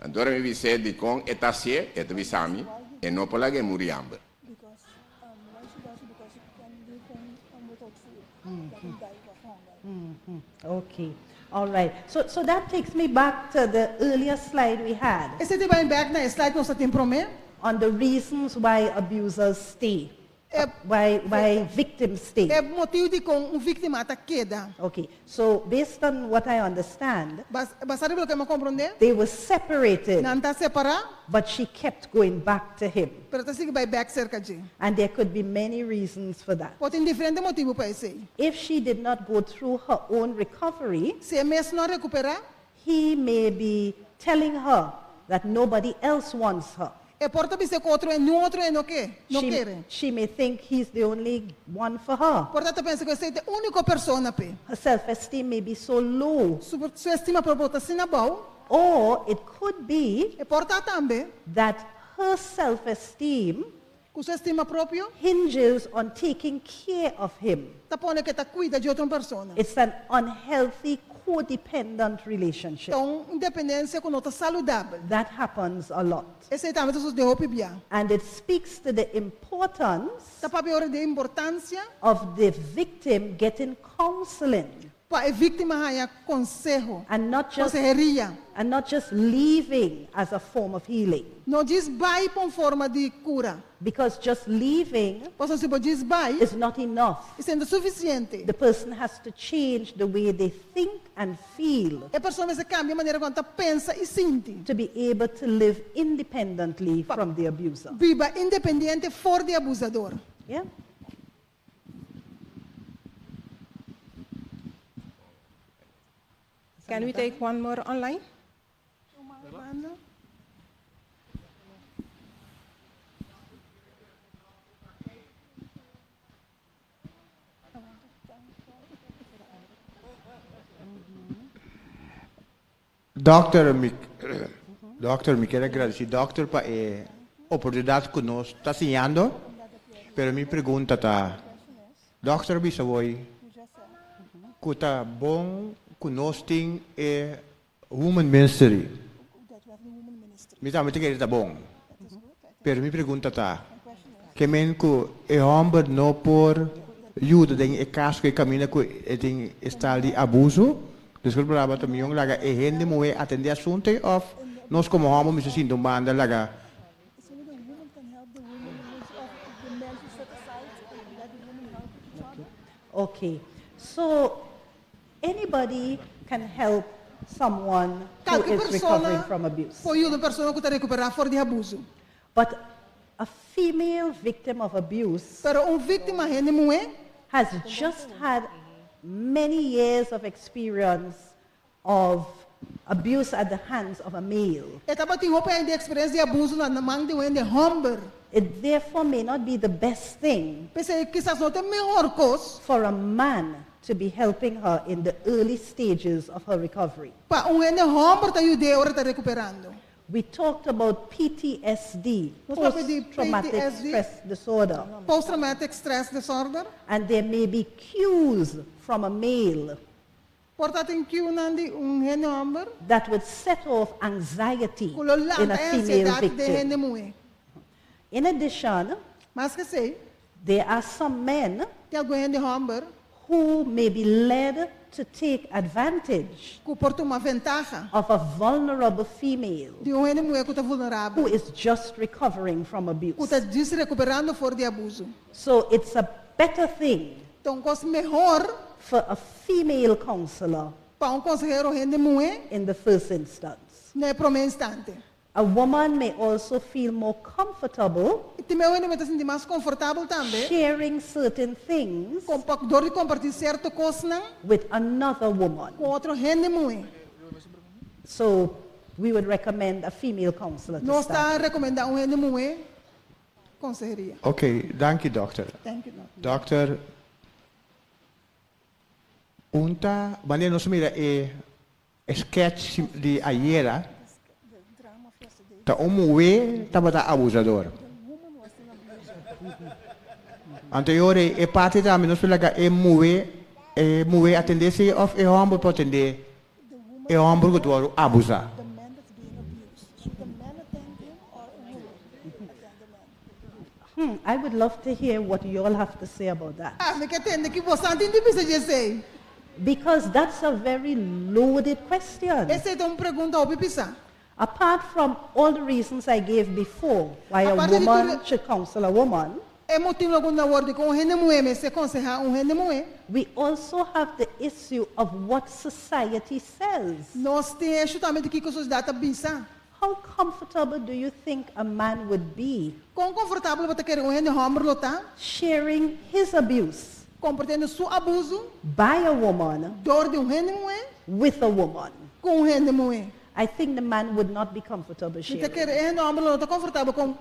Anto, ora mi bis'é dikon e ta hasié, e ta bisa mi, e no por laga e muri hamber. Okay, all right. So, so that takes me back to the earlier slide we had. Esei ta bai bèk na e slide ku nos tabatin promé. On the reasons why abusers stay, why, why victims stay. E motibu dikon un víktima ta keda. Okay, so based on what I understand, Basá riba loke mi a komprondé. they were separated. Nan ta separá. But she kept going back to him. Pero e ta sigui bai bèk serka dje. And there could be many reasons for that. Por tin diferente motibu pa esei. If she did not go through her own recovery, Si e mes no a rekuperá, he may be telling her that nobody else wants her. E por ta bisa ku otro niun otro no ke, no She, ke. she may think he's the only one for her. Por ta e ta pensa ku esei ta e úniko persona p'e. Her self-esteem may be so low. Su, su estima propio ta asina abou. Or it could be E por ta tambe that her self-esteem ku su estima propio hinges on taking care of him. ta pone ku e ta kuida di otro persona. It's an unhealthy codependent relationship. Anto, un dependensia ku no ta saludabel. That happens a lot. Esei tambe ta sosodé hopi bia. And it speaks to the importance Ta papia ora di importansia of the victim getting counseling pa e víktima haña konseho, and not just konseheria. and not just leaving as a form of healing. No djis bai pa un forma di kura. Because just leaving Pasobra si bo djis bai, is not enough. esei no ta sufisiente. The person has to change the way they think and feel E persona mester kambia e manera kon e ta pensa i sinti. to be able to live independently from the abuser. Biba independiente for di e abusadó. Yeah? Can we take one more online? Doctor, mi, doctor, mi ke gradisí doctor pa e oportunidat ku nos ta siñando, pero mi pregunta ta, doctor bisa hoy, ku ta bon ku nos tin e woman ministry. Mi tambe ta kere ta bon. Pero mi pregunta ta, ke men ku e hòmber no por yuda den e kaso ku e kaminda ku e tin estado di abuso? Diskulpa palabra, ta mihó laga e hende muhé atendé asuntu òf nos komo hòmber mester sinta un banda laga? Okay. So anybody can help someone who Kualke is recovering persona from abuse. por yuda un persona ku ta rekuperá for di abuso. But a female victim of abuse Pero un víktima hende muhé has just had many years of experience of abuse at the hands of a male. E tabatin hopi aña di eksperensia di abuso na man di un hende hòmber. It therefore may not be the best thing P'esei kisas no ta e mihó kos for a man to be helping her in the early stages of her recovery. pa un hende hòmber ta yud'é ora e ta rekuperando. We talked about PTSD, Nos a papia di post-traumatic PTSD. stress disorder, Post-traumatic stress disorder. and there may be cues from a male Por ta tin cue-nan di un hende hòmber that would set off anxiety ku lo in lanta a e female ansiedat den victim. hende muhé. In addition, Mas ku esei, there are some men tin algun hende hòmber who may be led to take advantage ku por tuma ventaha of a vulnerable female di un hende muhé ku ta vulnerabel, who is just recovering from ku abuse. ta djis rekuperando for di abuso. So it's a better thing Anto, un kos mihó for a female counselor pa un konsehero hende muhé in the first instance. na promé instante. A woman may also feel more comfortable I tin hende muhé ta sinti mas konfortabel tambe sharing certain things dor di kompartí sierto kosnan with another woman. ku otro hende muhé. So we would recommend a female counselor to Nos start. ta rekomendá un hende muhé konseheria. Ok, danki doctor. Thank you, doctor. Doctor, unta, wanneer nos mira e sketch di ayera, ta un muhé tabata abusador. Anto e parti tambe nos laga e muhé atendé esei òf e hòmber por atendé e hòmber ku ta abusá. I would love to hear what you all have to say about that. Ah, mi ke tende kiko boso tin di bisa di esei. Because that's a very loaded question. Esei ta un pregunta hopi pisá. Apart from all the reasons I gave before why a Aparte di woman tur- should counsel a woman, E motibu ku awor dikon un hende muhé mester konsehá un hende muhé. we also have the issue of what society says. Nos tin e issue tambe di kiko sosiedat ta bisa. How comfortable do you think a man would be Kon konfortabel bo ta kere un hende hòmber lo ta? sharing his abuse Kompartiendo su abuso by a woman dor di un hende muhé with a woman? ku un hende muhé. I think the man would not be comfortable Mi sharing. ta kere e hòmber no ta komfortabel ku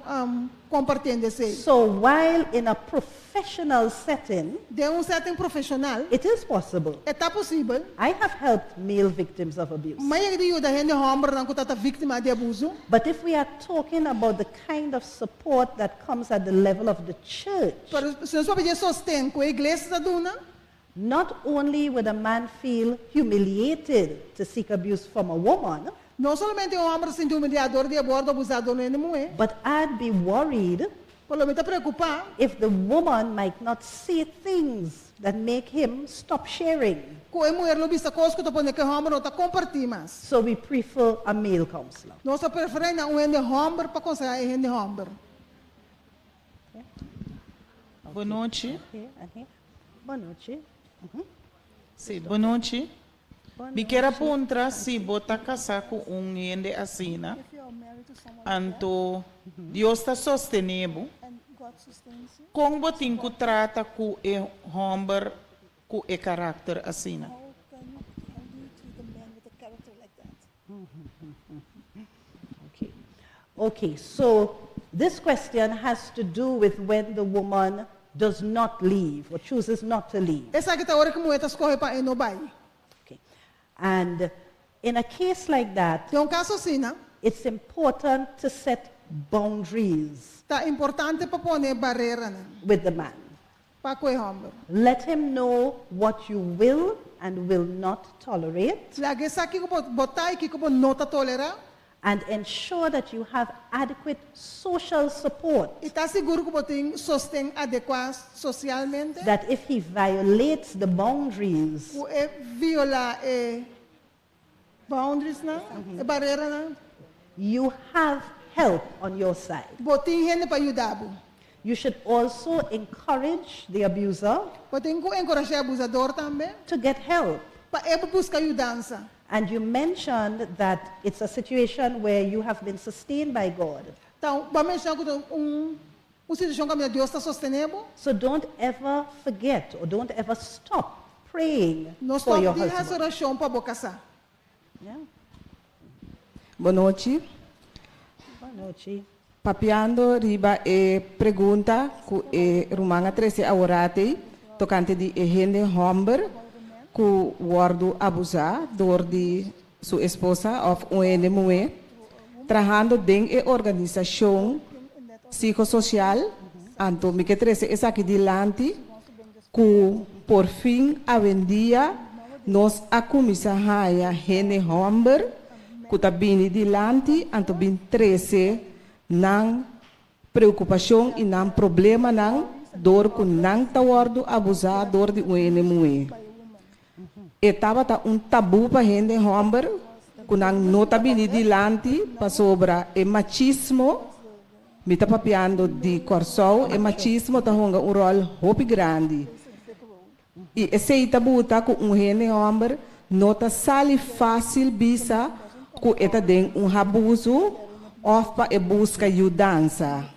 kompartiendo esei. So while in a professional setting, Den un setting profeshonal, it is possible. E ta posibel. I have helped male victims of abuse. M'a yega di yuda hende hòmbernan ku tabata víktima di abuso. But if we are talking about the kind of support that comes at the level of the church, Pero si nos papia di e sosten ku e iglesia ta duna, Not only would a man feel humiliated to seek abuse from a woman, No solamente un hòmber ta sinti humiliá dor di e wòrdu abusá dor un hende muhé, but I'd be worried pero mi ta preokupá if the woman might not say things that make him stop sharing. ku e muher lo bisa kos ku ta pone ku e hòmber no ta kompartí mas. So we prefer a male counselor. Nos ta preferí na un hende hòmber pa konsehá e hende hòmber. Bonochi. Bonochi. Si, bonochi. Mi kier a puntra si bo ta kasá ku un hende asina, anto Dios ta sostené bo, kon bo tin ku trata ku e hòmber ku e karakter asina? Okay. Okay, so this question has to do with when the woman does not leave or chooses not to leave. Esaki ta ora ku muhé ta skohe pa e no bai. Okay. And in a case like that, Den un kaso asina, it's important to set boundaries ta importante pa pone bareranan with the man. pa ku e hòmber. Let him know what you will and will not tolerate. Laga e sa kiko bo bo ta i kiko bo no ta tolerá. And ensure that you have adequate social support. I ta sigur ku bo tin sosten adekuá sosialmente. That if he violates the boundaries. Ku e violá e boundariesnan, e bareranan. You have help on your side. Bo tin hende pa yuda bo. You should also encourage the abuser. Bo tin ku enkorashá e abusador tambe. To get help. Pa e por buska yudansa. And you mentioned that it's a situation where you have been sustained by God. Ta un, bo a menshoná ku ta un, un situashon kaminda Dios ta sostené bo. So don't ever forget or don't ever stop praying No for stòp your di hasi husband. orashon pa bo kasá. Yeah. Bonochi. Bonochi. Papiando riba e pregunta ku e ruman a trese aworatei tokante di e hende hòmber ku wòrdu abusá dor di su esposa òf un hende muhé, trahando den e organisashon psikososial, anto mi ke trese esaki dilanti ku por fin awendia nos a kuminsá haña hende hòmber ku ta bini dilanti anto bin trese nan preokupashon i nan problemanan dor ku nan ta wòrdu abusá dor di un hende muhé. E tabata un tabú pa hende hòmber ku nan no ta bini dilanti pasobra e machismo, mi ta papiando di Kòrsou, e machismo ta hunga un ròl hopi grandi. I esei ta buta ku un hende hòmber no ta sali fásil bisa ku e ta den un habusu òf pa e buska yudansa.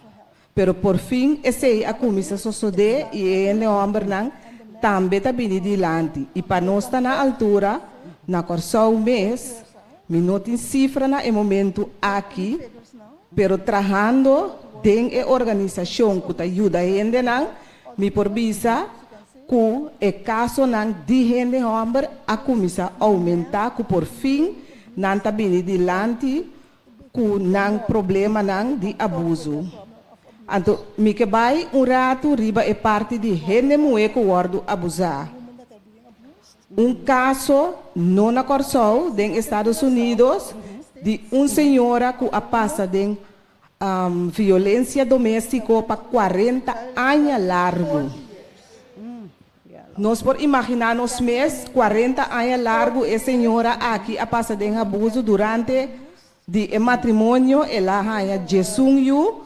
Pero porfin esei a kuminsá sosodé i e hende hòmbernan tambe ta bini dilanti. I pa nos ta na altura, na Kòrsou mes, mi no tin sifra na e momentu aki, pero trahando den e organisashon ku ta yuda hendenan, Mi por bisa ku e kasonan di hende hòmber a kuminsá oumentá ku por fin nan ta bini dilanti ku nan problemanan di abusu. Anto mi ke bai un ratu riba e parti di hende muhé ku wòrdu abusá. Un kaso no na Kòrsou, den Estados Unidos, di un señora ku a pasa den Violencia domestico pa cuarenta aña largo. Nos por imagina nos mes cuarenta aña largo e señora aki a pasa den abuso durante di e matrimonio el a haña diesun yu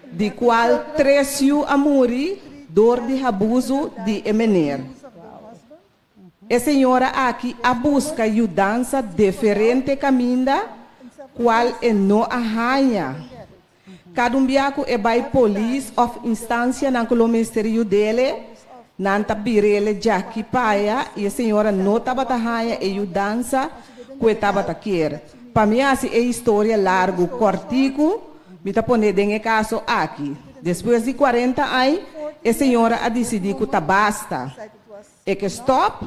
di cual tres yu a muri door di abuso di e meneer. E señora aki a buska yudansa deferente kaminda kual e no a haña. Kada un bia ku e bai polis òf instansianan ku lo mester yud'ele, nan ta bir'ele djaki paya i e señora no tabata haña e yudansa ku e tabata kier. Pa mi hasi e historia largu kòrtiku, mi ta pone den e kaso aki. Despues di 40 aña, e señora a disidí ku ta basta. E ke stòp,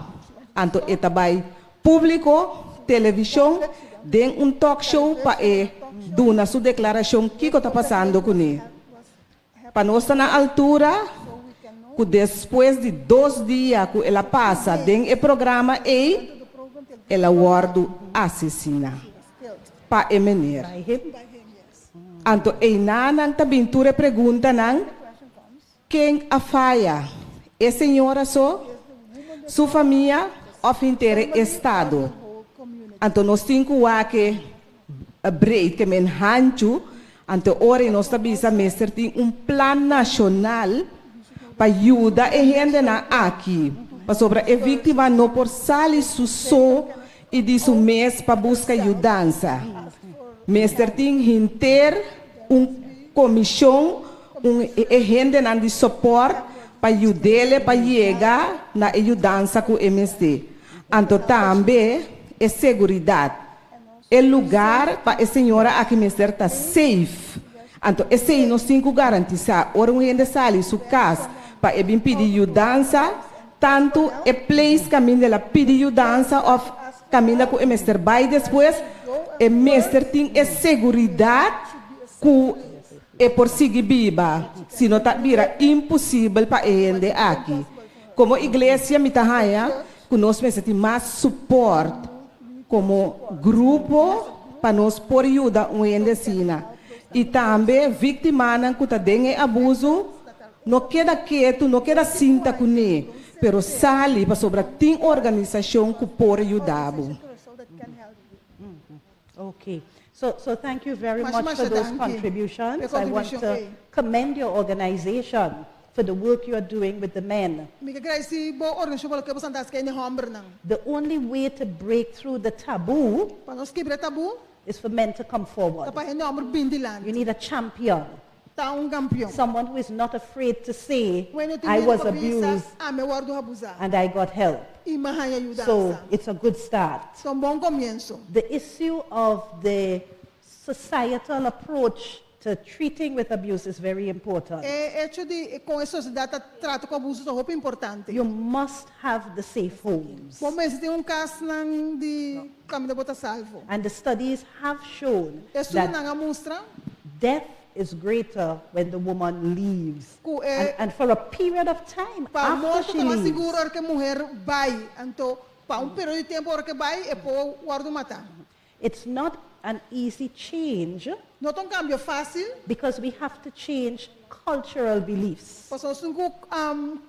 anto e ta bai públiko, televishon, den un talk show pa e duna su deklarashon kiko ta pasando kuné. Pa nos ta na altura ku despues di 2 dia ku el a pasa den e programa ei, el a wòrdu asesiná pa e mener. Anto einanan ta bin tur e preguntanan, ken a faya? E señora so, su famia òf henter e estado? Anto nos tin ku wak e breed ke men hanchu, anto ora nos ta bisa mester tin un plan nashonal pa yuda e hendenan aki, pasobra e víktima no por sali su so i di su mes pa buska yudansa. Mester tin henter un komishon, un e hendenan di sopòrt pa yud'é pa yega na e yudansa ku e mester. Anto tambe e seguridat. E lugar pa e señora aki mester ta safe. Anto esei nos tin ku garantisá. Ora un hende sali su kas pa e bin pidi yudansa, tantu e place kaminda el a pidi yudansa òf kaminda ku e mester bai despues, e mester tin e seguridat ku e por sigui biba, sino ta bira imposibel pa e hende aki. Komo iglesia mi ta haña ku nos mester tin mas support komo grupo pa nos por yuda un hende asina. I tambe víktimanan ku ta den e abuso no keda ketu, no keda sinta kuné, pero sali pasobra tin organisashon ku por yuda bo. Okay. So thank you very Masha, much for masha those danki. contributions. E I want contribution, to eh. commend your organization for the work you are doing with the men. Mi ke gradisí bo organisashon pa loke boso ta hasi ku e hòmbernan. The only way to break through the taboo Pa nos kibra tabú, is for men to come forward. ta pa hende hòmber bin dilanti. You need a champion. Ta un kampeon. Someone who is not afraid to say, Bueno, I was abused Ami a wòrdu abusá. and I got help. I m'a haña yudansa. So it's a good start. Ta un bon komienso. The issue of the societal approach to treating with abuse is very important. E echo di kon e sosiedat ta trata ku abuso ta hopi importante. You must have the safe homes. Bo mester tin un kasnan di kaminda bo ta salvo. And the studies have shown Estudionan that a mustra death is greater when the woman leaves. Ku And e for a period of time pa after morto she ta mas leaves. sigur ora ku e muhé bai. Anto pa un periodo di tempu ora ku e bai e por wòrdu matá. It's not an easy change. No ta un kambio fásil. Because we have to change cultural beliefs. Pasobra nos tin ku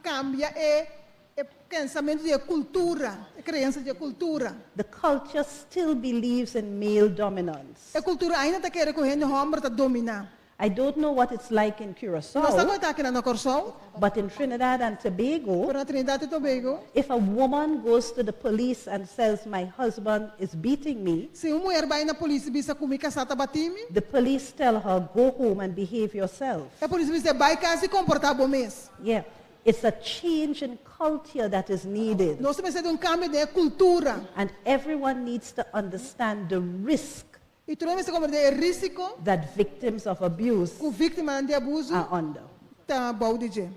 kambia e e pensamentu di e kultura, e kreensia di e kultura. The culture still believes in male dominance. E kultura ainda ta kere ku hende hòmber ta dominá. I don't know what it's like in Curaçao. No sa kon ta aki na Kòrsou. But in Trinidad and Tobago, Pero na Trinidad i Tobago, if a woman goes to the police and says, my husband is beating me, si un muhé bai na polis i bisa ku mi kasá ta bati mi, the police tell her, go home and behave yourself. E polis bis'é bai kas i komportá bo mes. Yeah. It's a change in culture that is needed. Nos mester di un kambio den kultura. And everyone needs to understand the risk I tur hende mester komprendé e rísiko that victims of abuse ku víktimanan di abuso are under. ta bou di dje.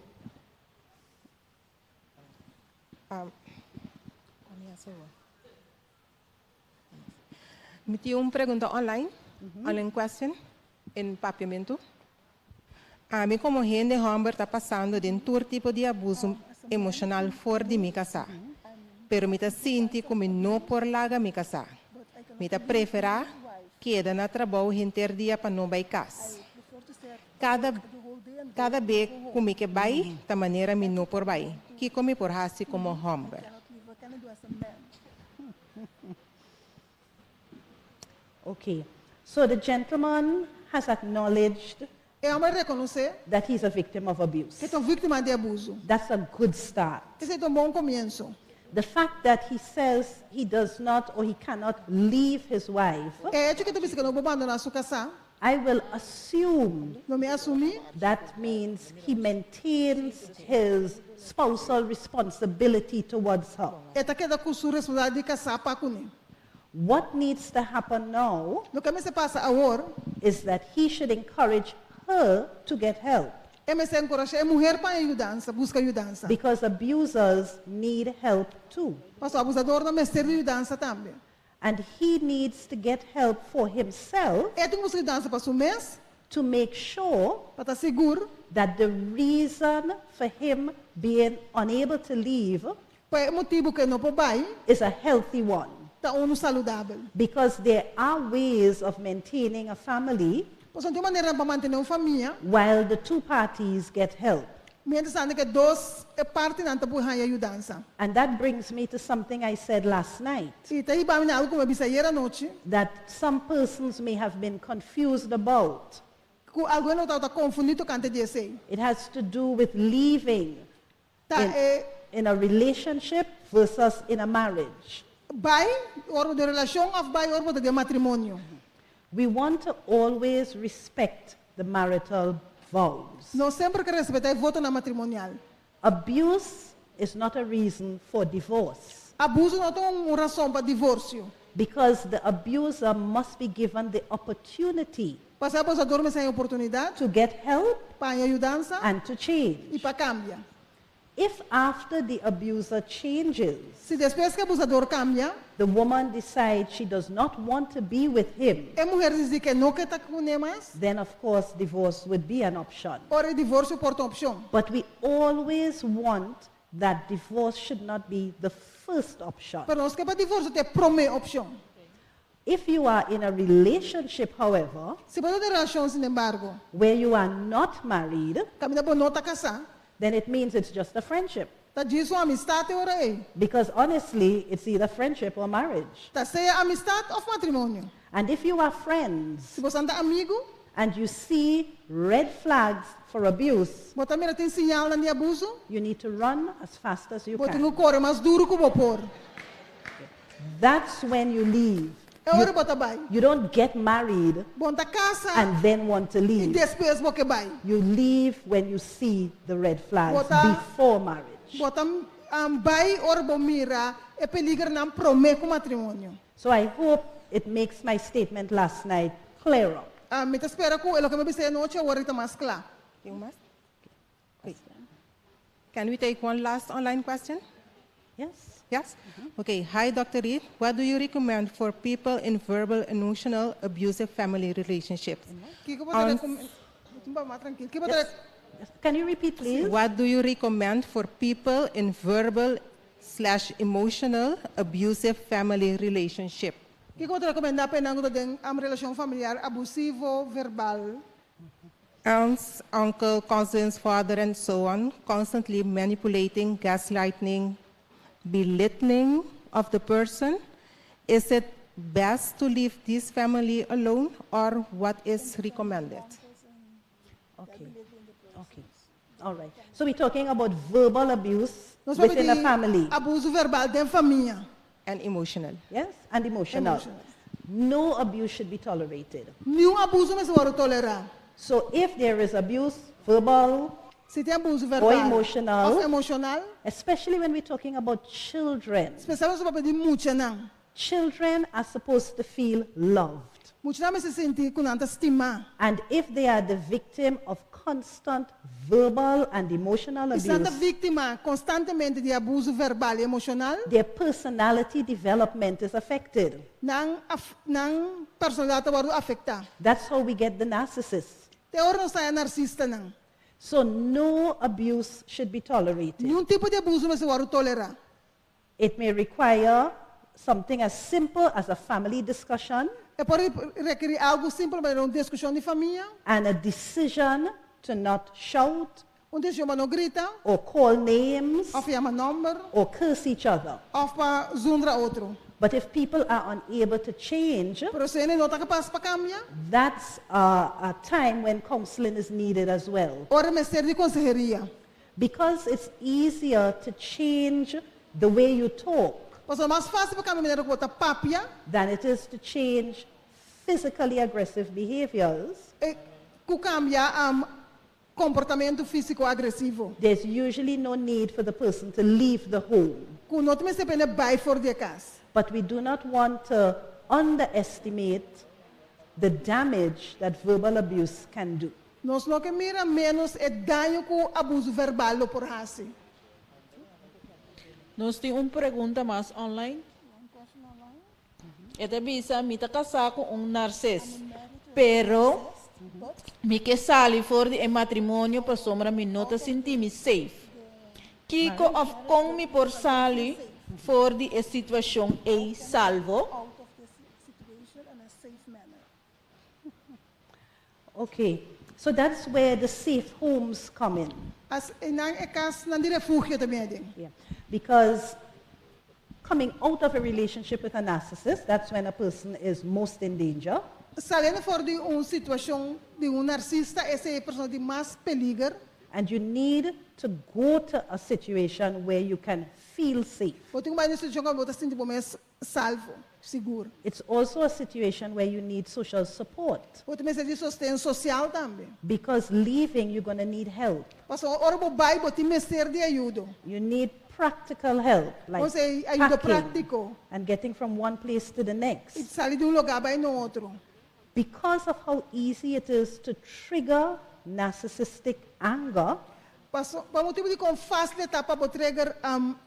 Mi tin un pregunta online, online question, in papiamento. Ami komo hende hòmber ta pasando den tur tipo di abuso emoshonal for di mi kasá. Pero mi ta sinti ku mi no por laga mi kasá. Mi ta preferá keda na trabou henter dia pa no bai kas. Kada kada be ku mi ke bai, ta manera mi no por bai. Kiko mi por hasi komo hòmber? Okay. So the gentleman has acknowledged E hòmber a rekonosé that he's a victim of abuse. ku e ta un víktima di abuso. That's a good start. Esei ta un bon komienso. The fact that he says he does not or he cannot leave his wife. E echo ku e ta bisa ku e no por bandoná su kasá. I will assume Lo mi asumí. that means he maintains his spousal responsibility towards her. E ta keda ku su responsabilidat di kasá pa kuné. What needs to happen now Loke mester pasa awor is that he should encourage her to get help. E mester enkurashá e muher pa haña yudansa, buska yudansa. Because abusers need help too. Pasobra abusadornan mester di yudansa tambe. And he needs to get help for himself. E tin ku buska yudansa pa su mes. To make sure. Pa ta sigur. That the reason for him being unable to leave. Pa e motibu ku e no por bai. Is a healthy one. Ta unu saludabel. Because there are ways of maintaining a family. Pasobra tin maneranan pa mantené un famia. While the two parties get help. Miéntras tantu ku e dos e partinan ta por haña yudansa. And that brings me to something I said last night. I ta hiba mi na algu ku mi a bisa ayer anochi. That some persons may have been confused about. Ku algun lo tabata konfundí tokante di esei. It has to do with leaving Ta in e. in a relationship versus in a marriage. Bai ora bo den relashon òf bai ora bo ta den matrimonio. We want to always respect the marital vows. Nos semper ke respetá e votonan matrimonial. Abuse is not a reason for divorce. Abuso no ta un rason pa divorsio. Because the abuser must be given the opportunity. Pasobra e abusador mester haña oportunidat. To get help. Pa haña yudansa. And to change. I pa kambia. If after the abuser changes. Si despues ku e abusador kambia. The woman decides she does not want to be with him. E muher disidí ku e no ke ta kuné mas. Then of course divorce would be an option. Ora e divorsio por ta un opshon. But we always want that divorce should not be the first option. Pero nos ke pa divorsio ta e promé opshon. If you are in a relationship, however, Si bo ta den relashon, sinembargo. where you are not married, Kaminda bo no ta kasá. then it means it's just a friendship. Ta djis un amistat e ora ei. Because honestly, it's either friendship or marriage. Ta sea amistat òf matrimonio. And if you are friends, Si boso ta amigu. and you see red flags for abuse, Bo ta mira tin siñalnan di abuso. you need to run as fast as you Bo tin can. ku kore mas duru ku bo por. That's when you leave. E ora bo ta bai. You don't get married Bo no ta kasa and then want to i leave. despues bo ke bai. You leave when you see the red flags Bo ta before marriage. bo ta bai ora bo mira e peligernan promé ku matrimonio. So I hope it makes my statement last night clearer. Mi ta spera ku e loke mi a bisa e anochi awor ta mas kla. Tin un mas? Can we take one last online question? Yes. Yes? Okay. Hi, Dr. Reed. What do you recommend for people in verbal, emotional, abusive family relationships? Kiko bo ta rekomendá? Kiko bo ta Can you repeat, please? What do you recommend for people in verbal slash emotional abusive family relationship? Kiko bo ta rekomendá pa esnan ku ta den un relashon familiar abusivo verbal? Aunts, uncle, cousins, father, and so on, constantly manipulating, gaslighting, belittling of the person. Is it best to leave this family alone, or what is recommended? Okay. Okay. All right. So we're talking about verbal abuse Nos within a papia di family. abuso verbal den famia. And emotional. Yes, and emotional. Emotional. No abuse should be tolerated. Niun abuso mester wòrdu tolerá. So if there is abuse, verbal Si tin abuso or verbal emotional, òf emoshonal, especially when we're talking about children, spesialmente ora papia di muchanan. Children are supposed to feel loved. Muchanan mester sinti ku nan ta stimá. And if they are the victim of constant verbal and emotional I si nan ta abuse, víktima konstantemente di abuso verbal i emoshonal, their personality development is affected. nan nan personalidat ta wòrdu afektá. That's how we get the narcissist. Te ora nos ta haña narsistanan. So no abuse should be tolerated. Niun tipo di abuso mester wòrdu tolerá. It may require something as simple as a family discussion. E por rekerí algu simpel manera un diskushon di famia. And a decision to not shout. Un desishon pa no grita. Or call names. Òf yama nòmber. Or curse each other. Òf pa zundra otro. But if people are unable to change, Pero si hende no ta kapas pa kambia, that's a time when counseling is needed as well. Ora mester di konseheria. Because it's easier to change the way you talk. Pasobra mas fásil pa kambia manera ku bo ta papia. Than it is to change physically aggressive behaviors. E ku kambia komportamentu físiko agresivo. There's usually no need for the person to leave the home. Ku no tin mester pa hende bai for di e kas. But we do not want to underestimate the damage that verbal abuse can do. Nos no ke mira ménos e daño ku abuso verbal lo por hasi. Nos tin un pregunta mas online. E ta bisa, mi ta kasá ku un narsis, pero mi ke sali for di e matrimonio pasobra mi no ta sinti mi safe. Kiko òf kon mi por sali for di e situashon ei salvo? Okay, so that's where the safe homes come in. Asina e kasnan di refugio ta bin aden. Yeah, because coming out of a relationship with a narcissist, that's when a person is most in danger. Saliendo for di un situashon di un narsista, esei e persona di mas peliger. And you need to go to a situation where you can feel safe. Bo tin ku bai na un situashon ku bo ta sinti bo mes salvo, sigur. It's also a situation where you need social support. Bo tin mester di sosten sosial tambe. Because leaving, you're going to need help. Pasobra ora bo bai, bo tin mester di ayudo. You need practical help, like Osea, ayudo packing práktiko. and getting from one place to the next. I sali di un lugá bai na otro. Because of how easy it is to trigger narcissistic anger. Paso, pa motibu di kon fásil e ta pa bo trigger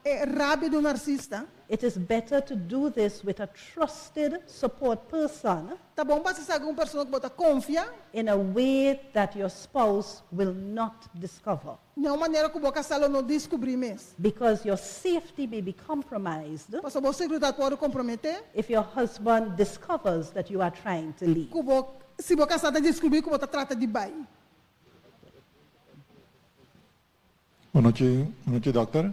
e rabia di un narsista. It is better to do this with a trusted support person. Ta bon pa hasi esaki ku un persona ku bo ta konfia. In a way that your spouse will not discover. Na un manera ku bo kasá lo no diskubrí mes. Because your safety may be compromised. Pasobra bo seguridat por wòrdu komprometé. If your husband discovers that you are trying to leave. Ku bo, si bo kasá ta diskubrí ku bo ta trata di bai. Bonochi, bonochi dòkter.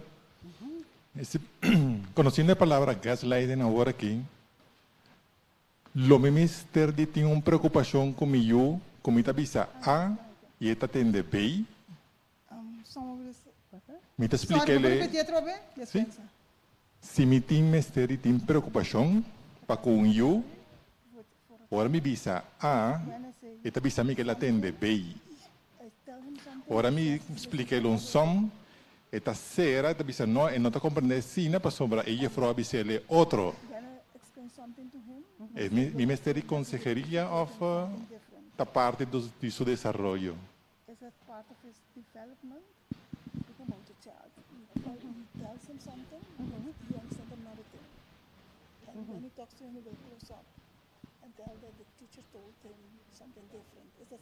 Konosiendo e palabra gaslighting awor aki, lo mi mester di tin un preokupashon ku mi yu ku mi ta bisa A i e ta tende B? Mi ta splik'é Sí. Si mi tin mester di tin preokupashon pa ku un yu, Ora mi bisa A, e ta bisa mi ku el a tende B. Ora mi splika el un som, e ta sera, e ta bisa no, e no ta komprendé asina pasobra e jefrou a bisa el e otro. E mi mester di konseheria òf ta parti di su desaroyo? Is that part of his development? About the child. He tells him something, but he understands another thing. And when he talks to him, he will close up and tell that the teacher told him something different. Is that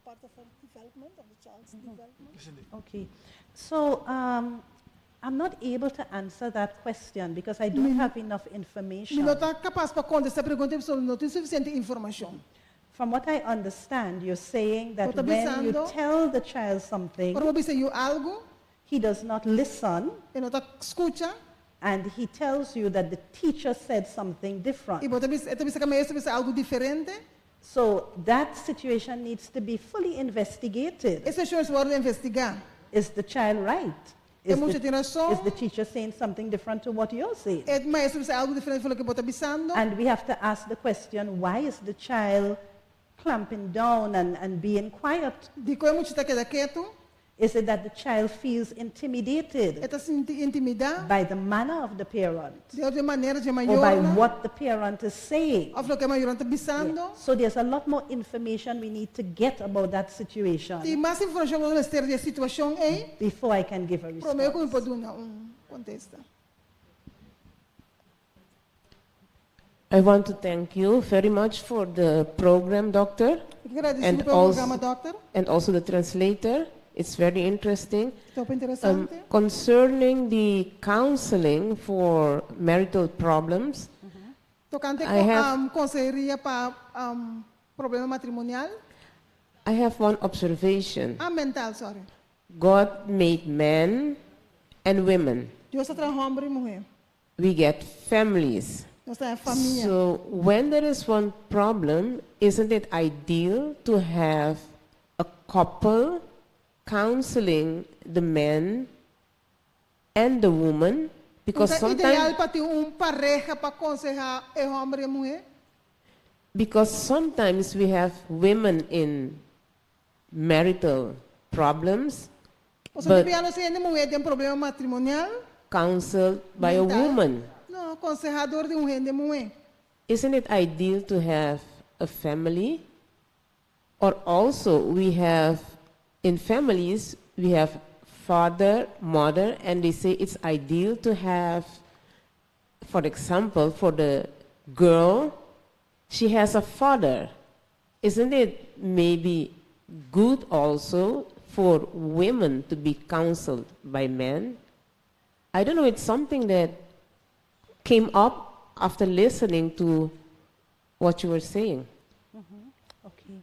part of her development, of the child's development? Okay. So I'm not able to answer that question because I don't have enough information. Mi no ta kapas pa kontestá e pregunta ei pasobra mi no tin sufisiente informashon. From what I understand, you're saying that Bo ta when you bisando, tell the child something, ora bo bisa yu algu, he does not listen, e no ta skucha, and he tells you that the teacher said something different. i bo ta bisa, e ta bisa ku e maestro bisa algu diferente. So that situation needs to be fully investigated. E situashon mester wòrdu investigá. Is the child right? E mucha tin rason? Is the teacher saying something different to what you're saying? E maestro bisa algu diferente for loke bo ta bisando? And we have to ask the question, why is the child clamping down and, and being quiet? Dikon e mucha ta keda ketu? Is it that the child feels intimidated E ta sinti intimidá by the manner of the parent dor di e manera dje or by mayornan what the parent is saying? òf loke e mayornan ta bisando? So there's a lot more information we need to get about that situation Tin mas informashon ku nos mester di e situashon ei before I can give a promé ku mi response. por duna un kontesta. I want to thank you very much for the program, doctor. Mi ke gradisí And bo pa e also, programa, dòkter. and also the translator. It's very interesting. Ta hopi interesante. Concerning the counseling for marital problems, Tokante I have konseheria pa problema matrimonial. I have one observation. Ah, mental, sorry. God made men and women. Dios a traha hòmber i muhé. We get families. Nos ta haña famia. So when there is one problem, isn't it ideal to have a couple counseling the man and the woman? Because Ta ideal sometimes pa tin un pareha pa konsehá e hòmber i e muhé? because sometimes we have women in marital problems, Pasobra but tin bia nos hende muhé den problema matrimonial counseled by a mental woman. No, konsehá dor di un hende muhé. Isn't it ideal to have a family? Or also we have, in families, we have father, mother, and they say it's ideal to have, for example, for the girl, she has a father. Isn't it maybe good also for women to be counseled by men? I don't know, it's something that came up after listening to what you were saying. Okay.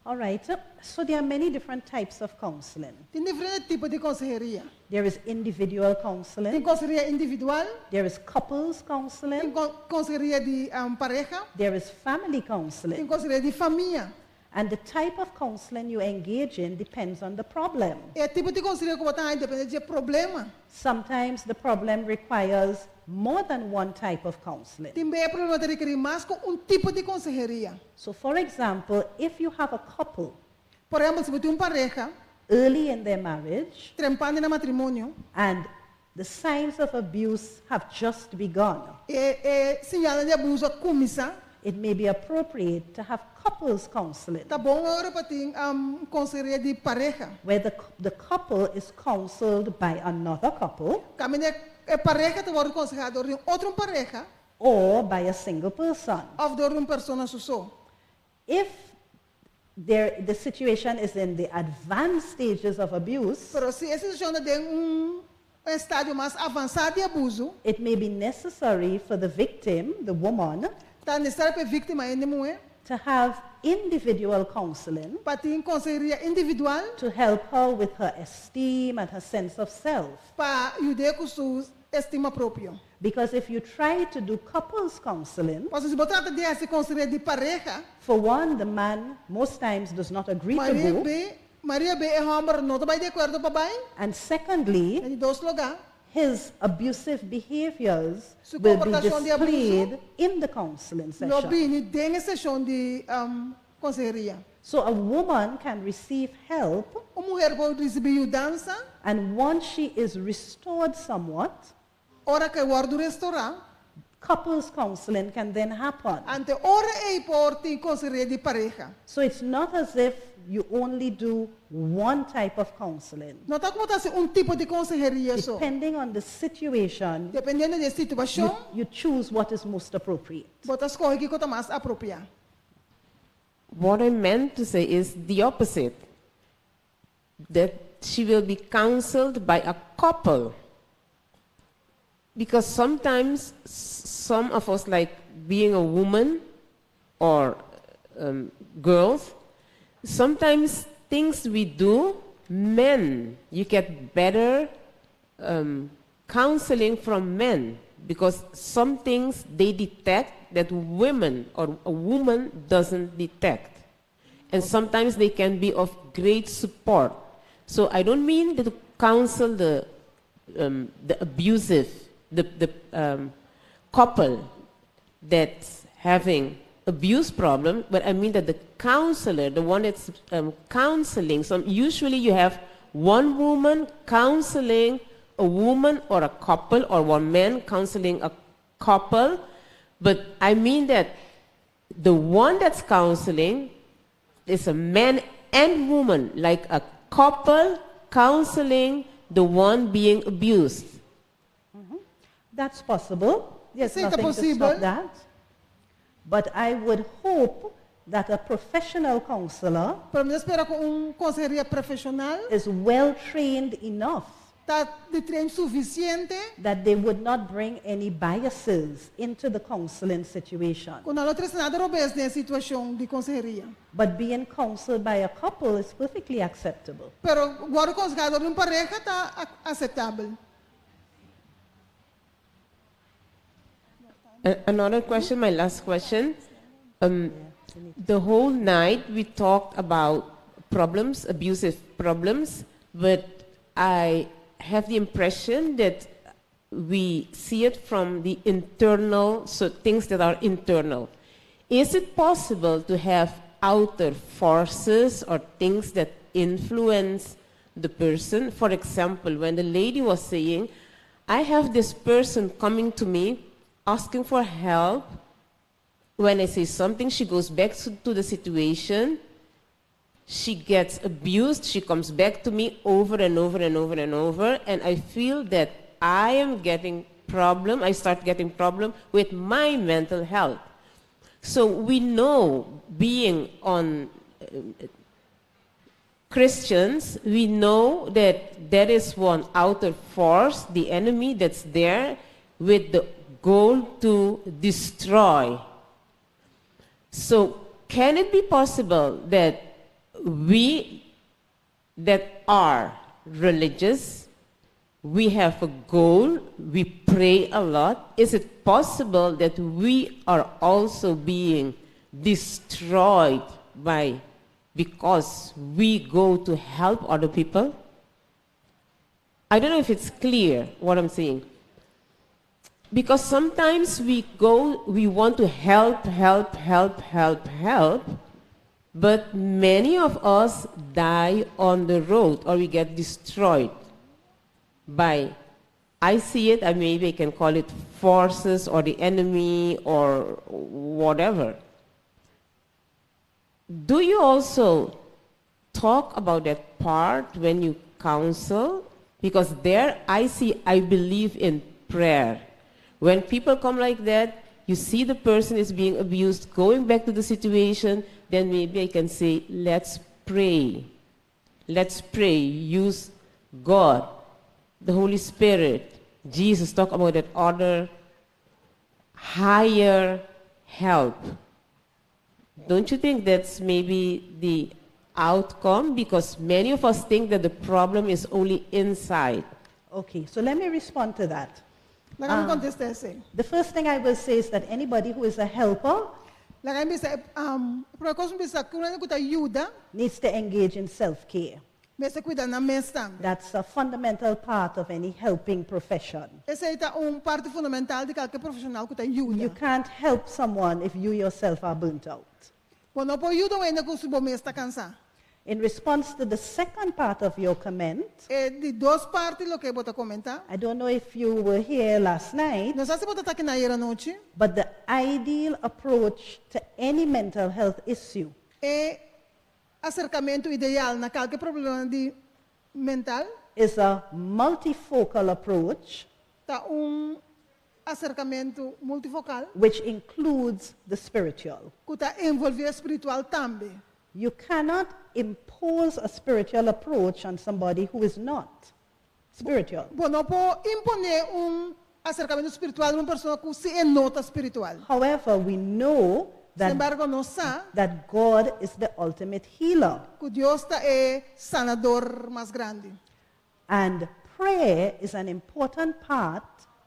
All right. So there are many different types of counseling. Tin diferente tipo di konseheria. There is individual counseling. Tin konseheria individual. There is couples counseling. Tin konseheria di pareha. There is family counseling. Tin konseheria di famia. And the type of counseling you engage in depends on the problem. E tipo di konseheria ku bo ta haña ta dependé di e problema. Sometimes the problem requires more than one type of counseling. Tin bes e problema ta rekerí mas ku un tipo di konseheria. So, for example, if you have a couple Por ehèmpel, si bo tin un pareha early in their marriage trempan den nan matrimonio and the signs of abuse have just begun, e e señalnan di abuso a kuminsá, it may be appropriate to have couples counseling. Ta bon ora pa tin konseheria di pareha. Where the, the couple is counseled by another couple. Kaminda e pareha ta wòrdu konsehá dor di un otro pareha. Or by a single person. Òf dor di un persona su so. If there, the situation is in the advanced stages of abuse, Pero si e situashon ta den un estadio mas avansá di abuso, it may be necessary for the victim, the woman, ta nesesario pa e víktima, hende muhé, to have individual counseling pa tin konseheria individual to help her with her esteem and her sense of self. pa yud'é ku su estima propio. Because if you try to do couples counseling, Pasobra si bo trata di hasi konseheria di pareha, for one, the man most times does not agree to Maria go. B, Maria B e hòmber no ta bai di akuerdo pa bai. And secondly, Na di dos lugá, his abusive behaviors Su will be komportashon di abuso displayed in the counseling lo session. bini den e seshon di konseheria. So a woman can receive help. Un muher por risibí yudansa. And once she is restored somewhat, Ora ku e wòrdu restorá, couples counseling can then happen. Anto ora ei por tin konseheria di pareha. So it's not as if you only do one type of counseling. No ta komo ta hasi un tipo di konseheria so. Depending on the situation, Dependiendo di e situashon, you choose what is most appropriate. bo ta skohe kiko ta mas apropiá. What I meant to say is the opposite. That she will be counseled by a couple. Because sometimes some of us, like being a woman or girls, sometimes things we do, men, you get better counseling from men because some things they detect that women or a woman doesn't detect. And sometimes they can be of great support. So I don't mean to counsel the, the abusive, the, the couple that's having abuse problem, but I mean that the counselor, the one that's counseling, so usually you have one woman counseling a woman or a couple, or one man counseling a couple, but I mean that the one that's counseling is a man and woman, like a couple counseling the one being abused. That's possible. There's Esei ta nothing to posibel. stop that. But I would hope that a professional counselor Pero mi ta spera ku un konseheria profeshonal is well trained enough ta di train sufisiente that they would not bring any biases into the counseling situation. ku nan lo trese nada robes den e situashon di konseheria. But being counseled by a couple is perfectly acceptable. Pero wòrdu konsehá dor di un pareha ta aseptabel. Another question, my last question. The whole night we talked about problems, abusive problems, but I have the impression that we see it from the internal, so things that are internal. Is it possible to have outer forces or things that influence the person? For example, when the lady was saying, I have this person coming to me asking for help. When I say something, she goes back to, to the situation. She gets abused. She comes back to me over and over and over and over. And I feel that I am getting problem. I start getting problem with my mental health. So we know being on uh, Christians, we know that there is one outer force, the enemy that's there with the goal to destroy. So can it be possible that we that are religious, we have a goal, we pray a lot. Is it possible that we are also being destroyed by because we go to help other people? I don't know if it's clear what I'm saying. Because sometimes we go, we want to help, help, help, help, help, but many of us die on the road or we get destroyed by, I see it, I maybe I can call it forces or the enemy or whatever. Do you also talk about that part when you counsel? Because there I see, I believe in prayer. When people come like that, you see the person is being abused, going back to the situation, then maybe I can say, let's pray. Let's pray. Use God, the Holy Spirit. Jesus talk about that other higher help. Don't you think that's maybe the outcome? Because many of us think that the problem is only inside. Okay, so let me respond to that. Laga mi kontestá esei. The first thing I will say is that anybody who is a helper Laga mi bisa, um, promé kos bisa, ku ku ta yuda, needs to engage in self-care. mester kuida nan mes tambe. That's a fundamental part of any helping profession. Esei ta un parti fundamental di kualke profeshonal ku ta yuda. You can't help someone if you yourself are burnt out. Bo no por yuda hende ku si bo mes ta kansá. In response to the second part of your comment, E di dos parti loke bo ta komentá. I don't know if you were here last night, No sa si bo tabata aki ayera nochi. but the ideal approach to any mental health issue E aserkamentu ideal na kualke problema di mental is a multifocal approach ta un aserkamentu multifokal which includes the spiritual. ku ta envolví spiritual tambe. You cannot impose a spiritual approach on somebody who is not spiritual. Bo no por imponé un aserkamentu spiritual na un persona ku si no ta spiritual. However, we know Sin that, embargo, nos sa that God is the ultimate healer. ku Dios ta e sanadó mas grandi. And prayer is an important part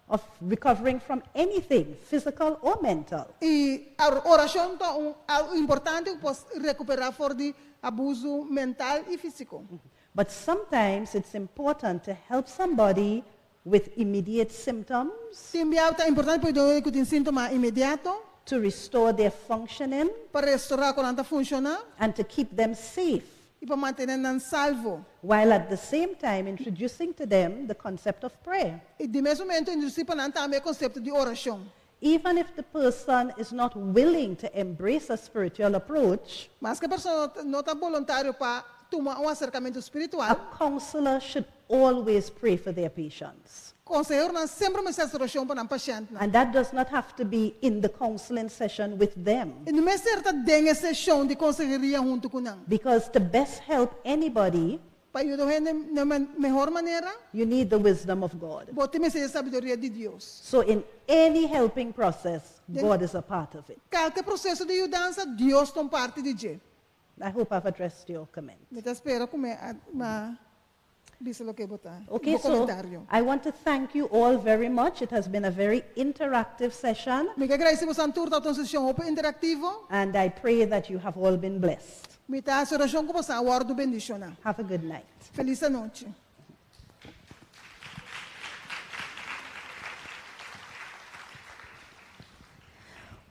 of recovering from anything, physical or mental. I orashon ta un algu importante pa rekuperá for di abuso mental i físiko. But sometimes it's important to help somebody with immediate symptoms Tin biaha ta importante pa yuda ku tin síntoma inmediato to restore their functioning pa restourá kon nan ta funshoná and to keep them safe, i pa mantené nan salvo. while at the same time introducing to them the concept of prayer. I na mes momento introdusí pa nan tambe e konsepto di orashon. Even if the person is not willing to embrace a spiritual approach, Maske e persona no ta boluntario pa tuma un aserkamentu spiritual, a counselor should always pray for their patients. konseheronan semper mester hasi orashon pa nan pashèntnan. And that does not have to be in the counseling session with them. I no mester ta den e seshon di konseheria huntu ku nan. Because to best help anybody, Pa yuda hende na mihó manera, you need the wisdom of God. bo tin mester sabiduria di Dios. So in any helping process, Then- God is a part of it. Kualke proseso di yudansa, Dios ta un parti di dje. I hope I've addressed your comment. Mi ta spera ku mi a bisa loke bo ta. Okay, Bo so komentario. I want to thank you all very much. It has been a very interactive session, Mi ke gradisí boso tur tabata un seshon hopi interaktivo. and I pray that you have all been blessed. Mi ta hasi orashon ku boso a wòrdu bendishoná. Have a good night. Felis nochi.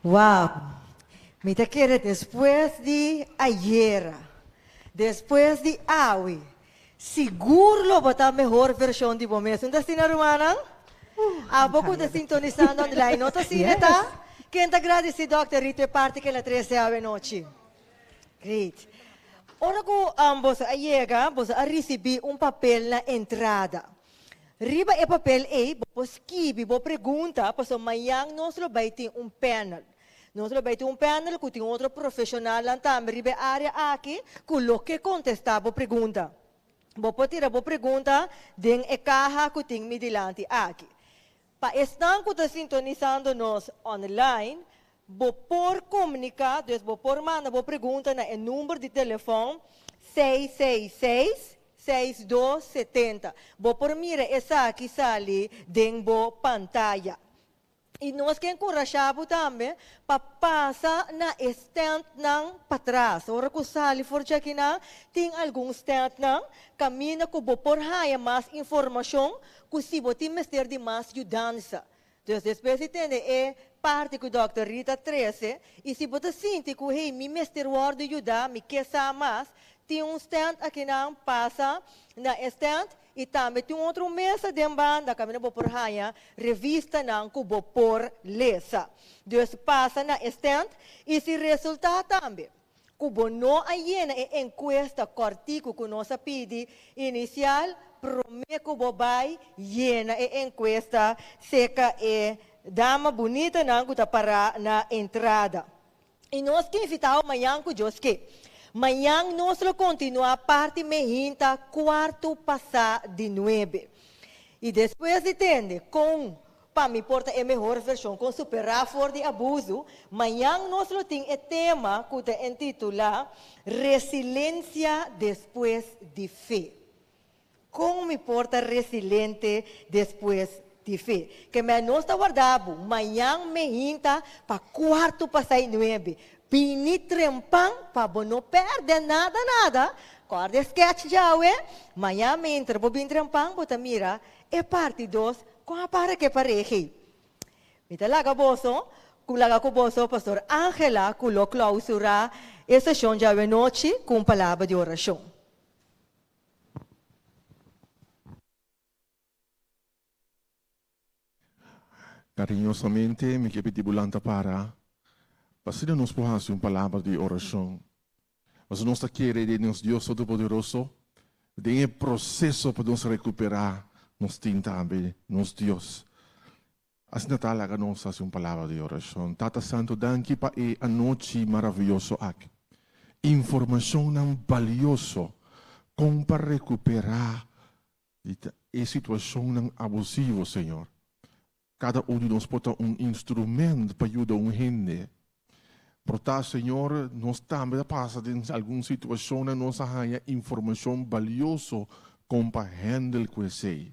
Wow. Mi ta kere despues di ayera, despues di awe, sigur lo bo ta mihó vershon di bo mes. No ta asina, rumannan? Abo ku ta sintonisando online no ta asina ta? Ken ta gradisí Dòkter Rito e parti ku el a trese awe nochi? Great. Ora ku boso a yega, boso a risibí un papel na entrada. Riba e papel ei bo por skibi bo pregunta pasobra mañan nos lo bai tin un panel. Nos lo bai tin un panel ku tin otro profeshonalnan tambe riba e área aki ku lo ke kontestá bo pregunta. Bo por tira bo pregunta den e kaha ku tin mi dilanti aki. Pa esnan ku ta sintonisando nos online, bo por komuniká, dus bo por manda bo pregunta na e number di telefòn 666 6270. Bo por mira esaki sali den bo pantaya. I nos ke enkurashá bo tambe pa pasa na e stèntnan patras. Ora ku sali for djakinan, tin algun stèntnan kaminda ku bo por haña mas informashon ku si bo tin mester di mas yudansa. Dus despues di tende e parti ku dòkter Rita trese, i si bo ta sinti ku hey mi mester wòrdu yudá, mi ke sa mas, tin un stènt akinan, pasa na e stènt I tambe tin un otro mesa den banda kaminda bo por haña revistanan ku bo por lesa. Dus pasa na e stènt i si resultá tambe ku bo no a yena e enkuesta kòrtiku ku nos a pidi inisial, promé ku bo bai yena e enkuesta seka e dama bunitanan ku ta pará na entrada. I nos ke invitá bo mañan ku Dios ke. Mañan nos lo kontinuá parti mehinta kuartu pasá di nuebe. I despues di tende kon pa mi por ta e mehor vershon kon superá for di abusu, mañan nos lo tin e tema ku ta entitulá Resilensia despues di fe. Kon mi por ta resiliente despues di fe? Ke mei nos ta warda bo mañan meinta pa kuartu pasai nuebe. Bini trempan pa bo no pèrdè nada nada. Kòrda e sketch djawe. Mañan meintra bo bin trempan bo ta mira e parti dos kon a para ke parehi. Mi ta laga boso ku laga ku boso Pastor Angela ku lo klausurá e seshon djawe nochi ku un palabra di orashon. Kariñosamente mi ke pidi bo lanta para, pa asina nos por hasi un palabra di orashon. Pasobra nos ta kere den nos Dios Todopoderoso, den e proseso pa nos rekuperá nos tin tambe nos Dios. Asina ta laga nos hasi un palabra di orashon. Tata Santu, danki pa e anochi maravioso aki. Informashonnan balioso kon pa rekuperá di e situashonnan abusivo, Señor. Kada un di nos por ta un instrument pa yuda un hende. Por ta, Señor, nos tambe ta pasa den algun situashonnan nos a haña informashon balioso kon pa handle ku esei.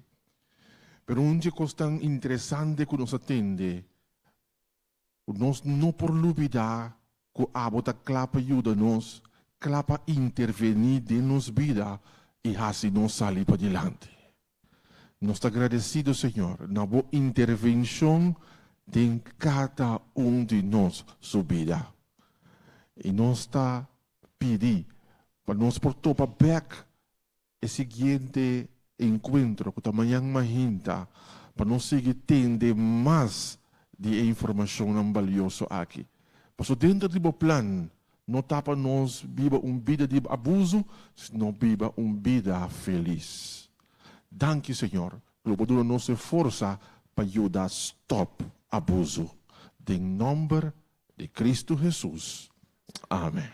Pero un dje kos tan interesante ku nos a tende, ku nos no por lubidá ku abo ta kla pa yuda nos, kla pa intervení den nos bida i hasi nos sali padilanti. Nos ta gradesido, Señor, na bo intervenshon den kada un di nos su bida. I nos ta pidi pa nos por topa bèk E siguiente enkuentro ku ta mañan mahinta pa nos sigui tende mas di e informashonnan balioso aki. Paso denter di bo plan no ta pa nos biba un bida di abuso, sino biba un bida felis. Danki Señor, ku lo bo duna nos e forsa pa yuda stòp abuso. Den nòmber di Kristu Hesus. Amen.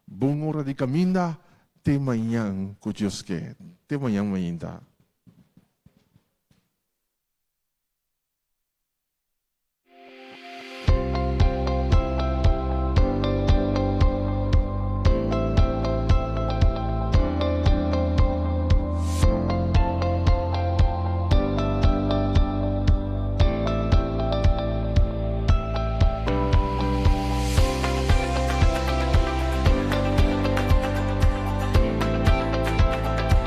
Bon ora di caminda te mañan cu Dios ke. Te mañan mainta.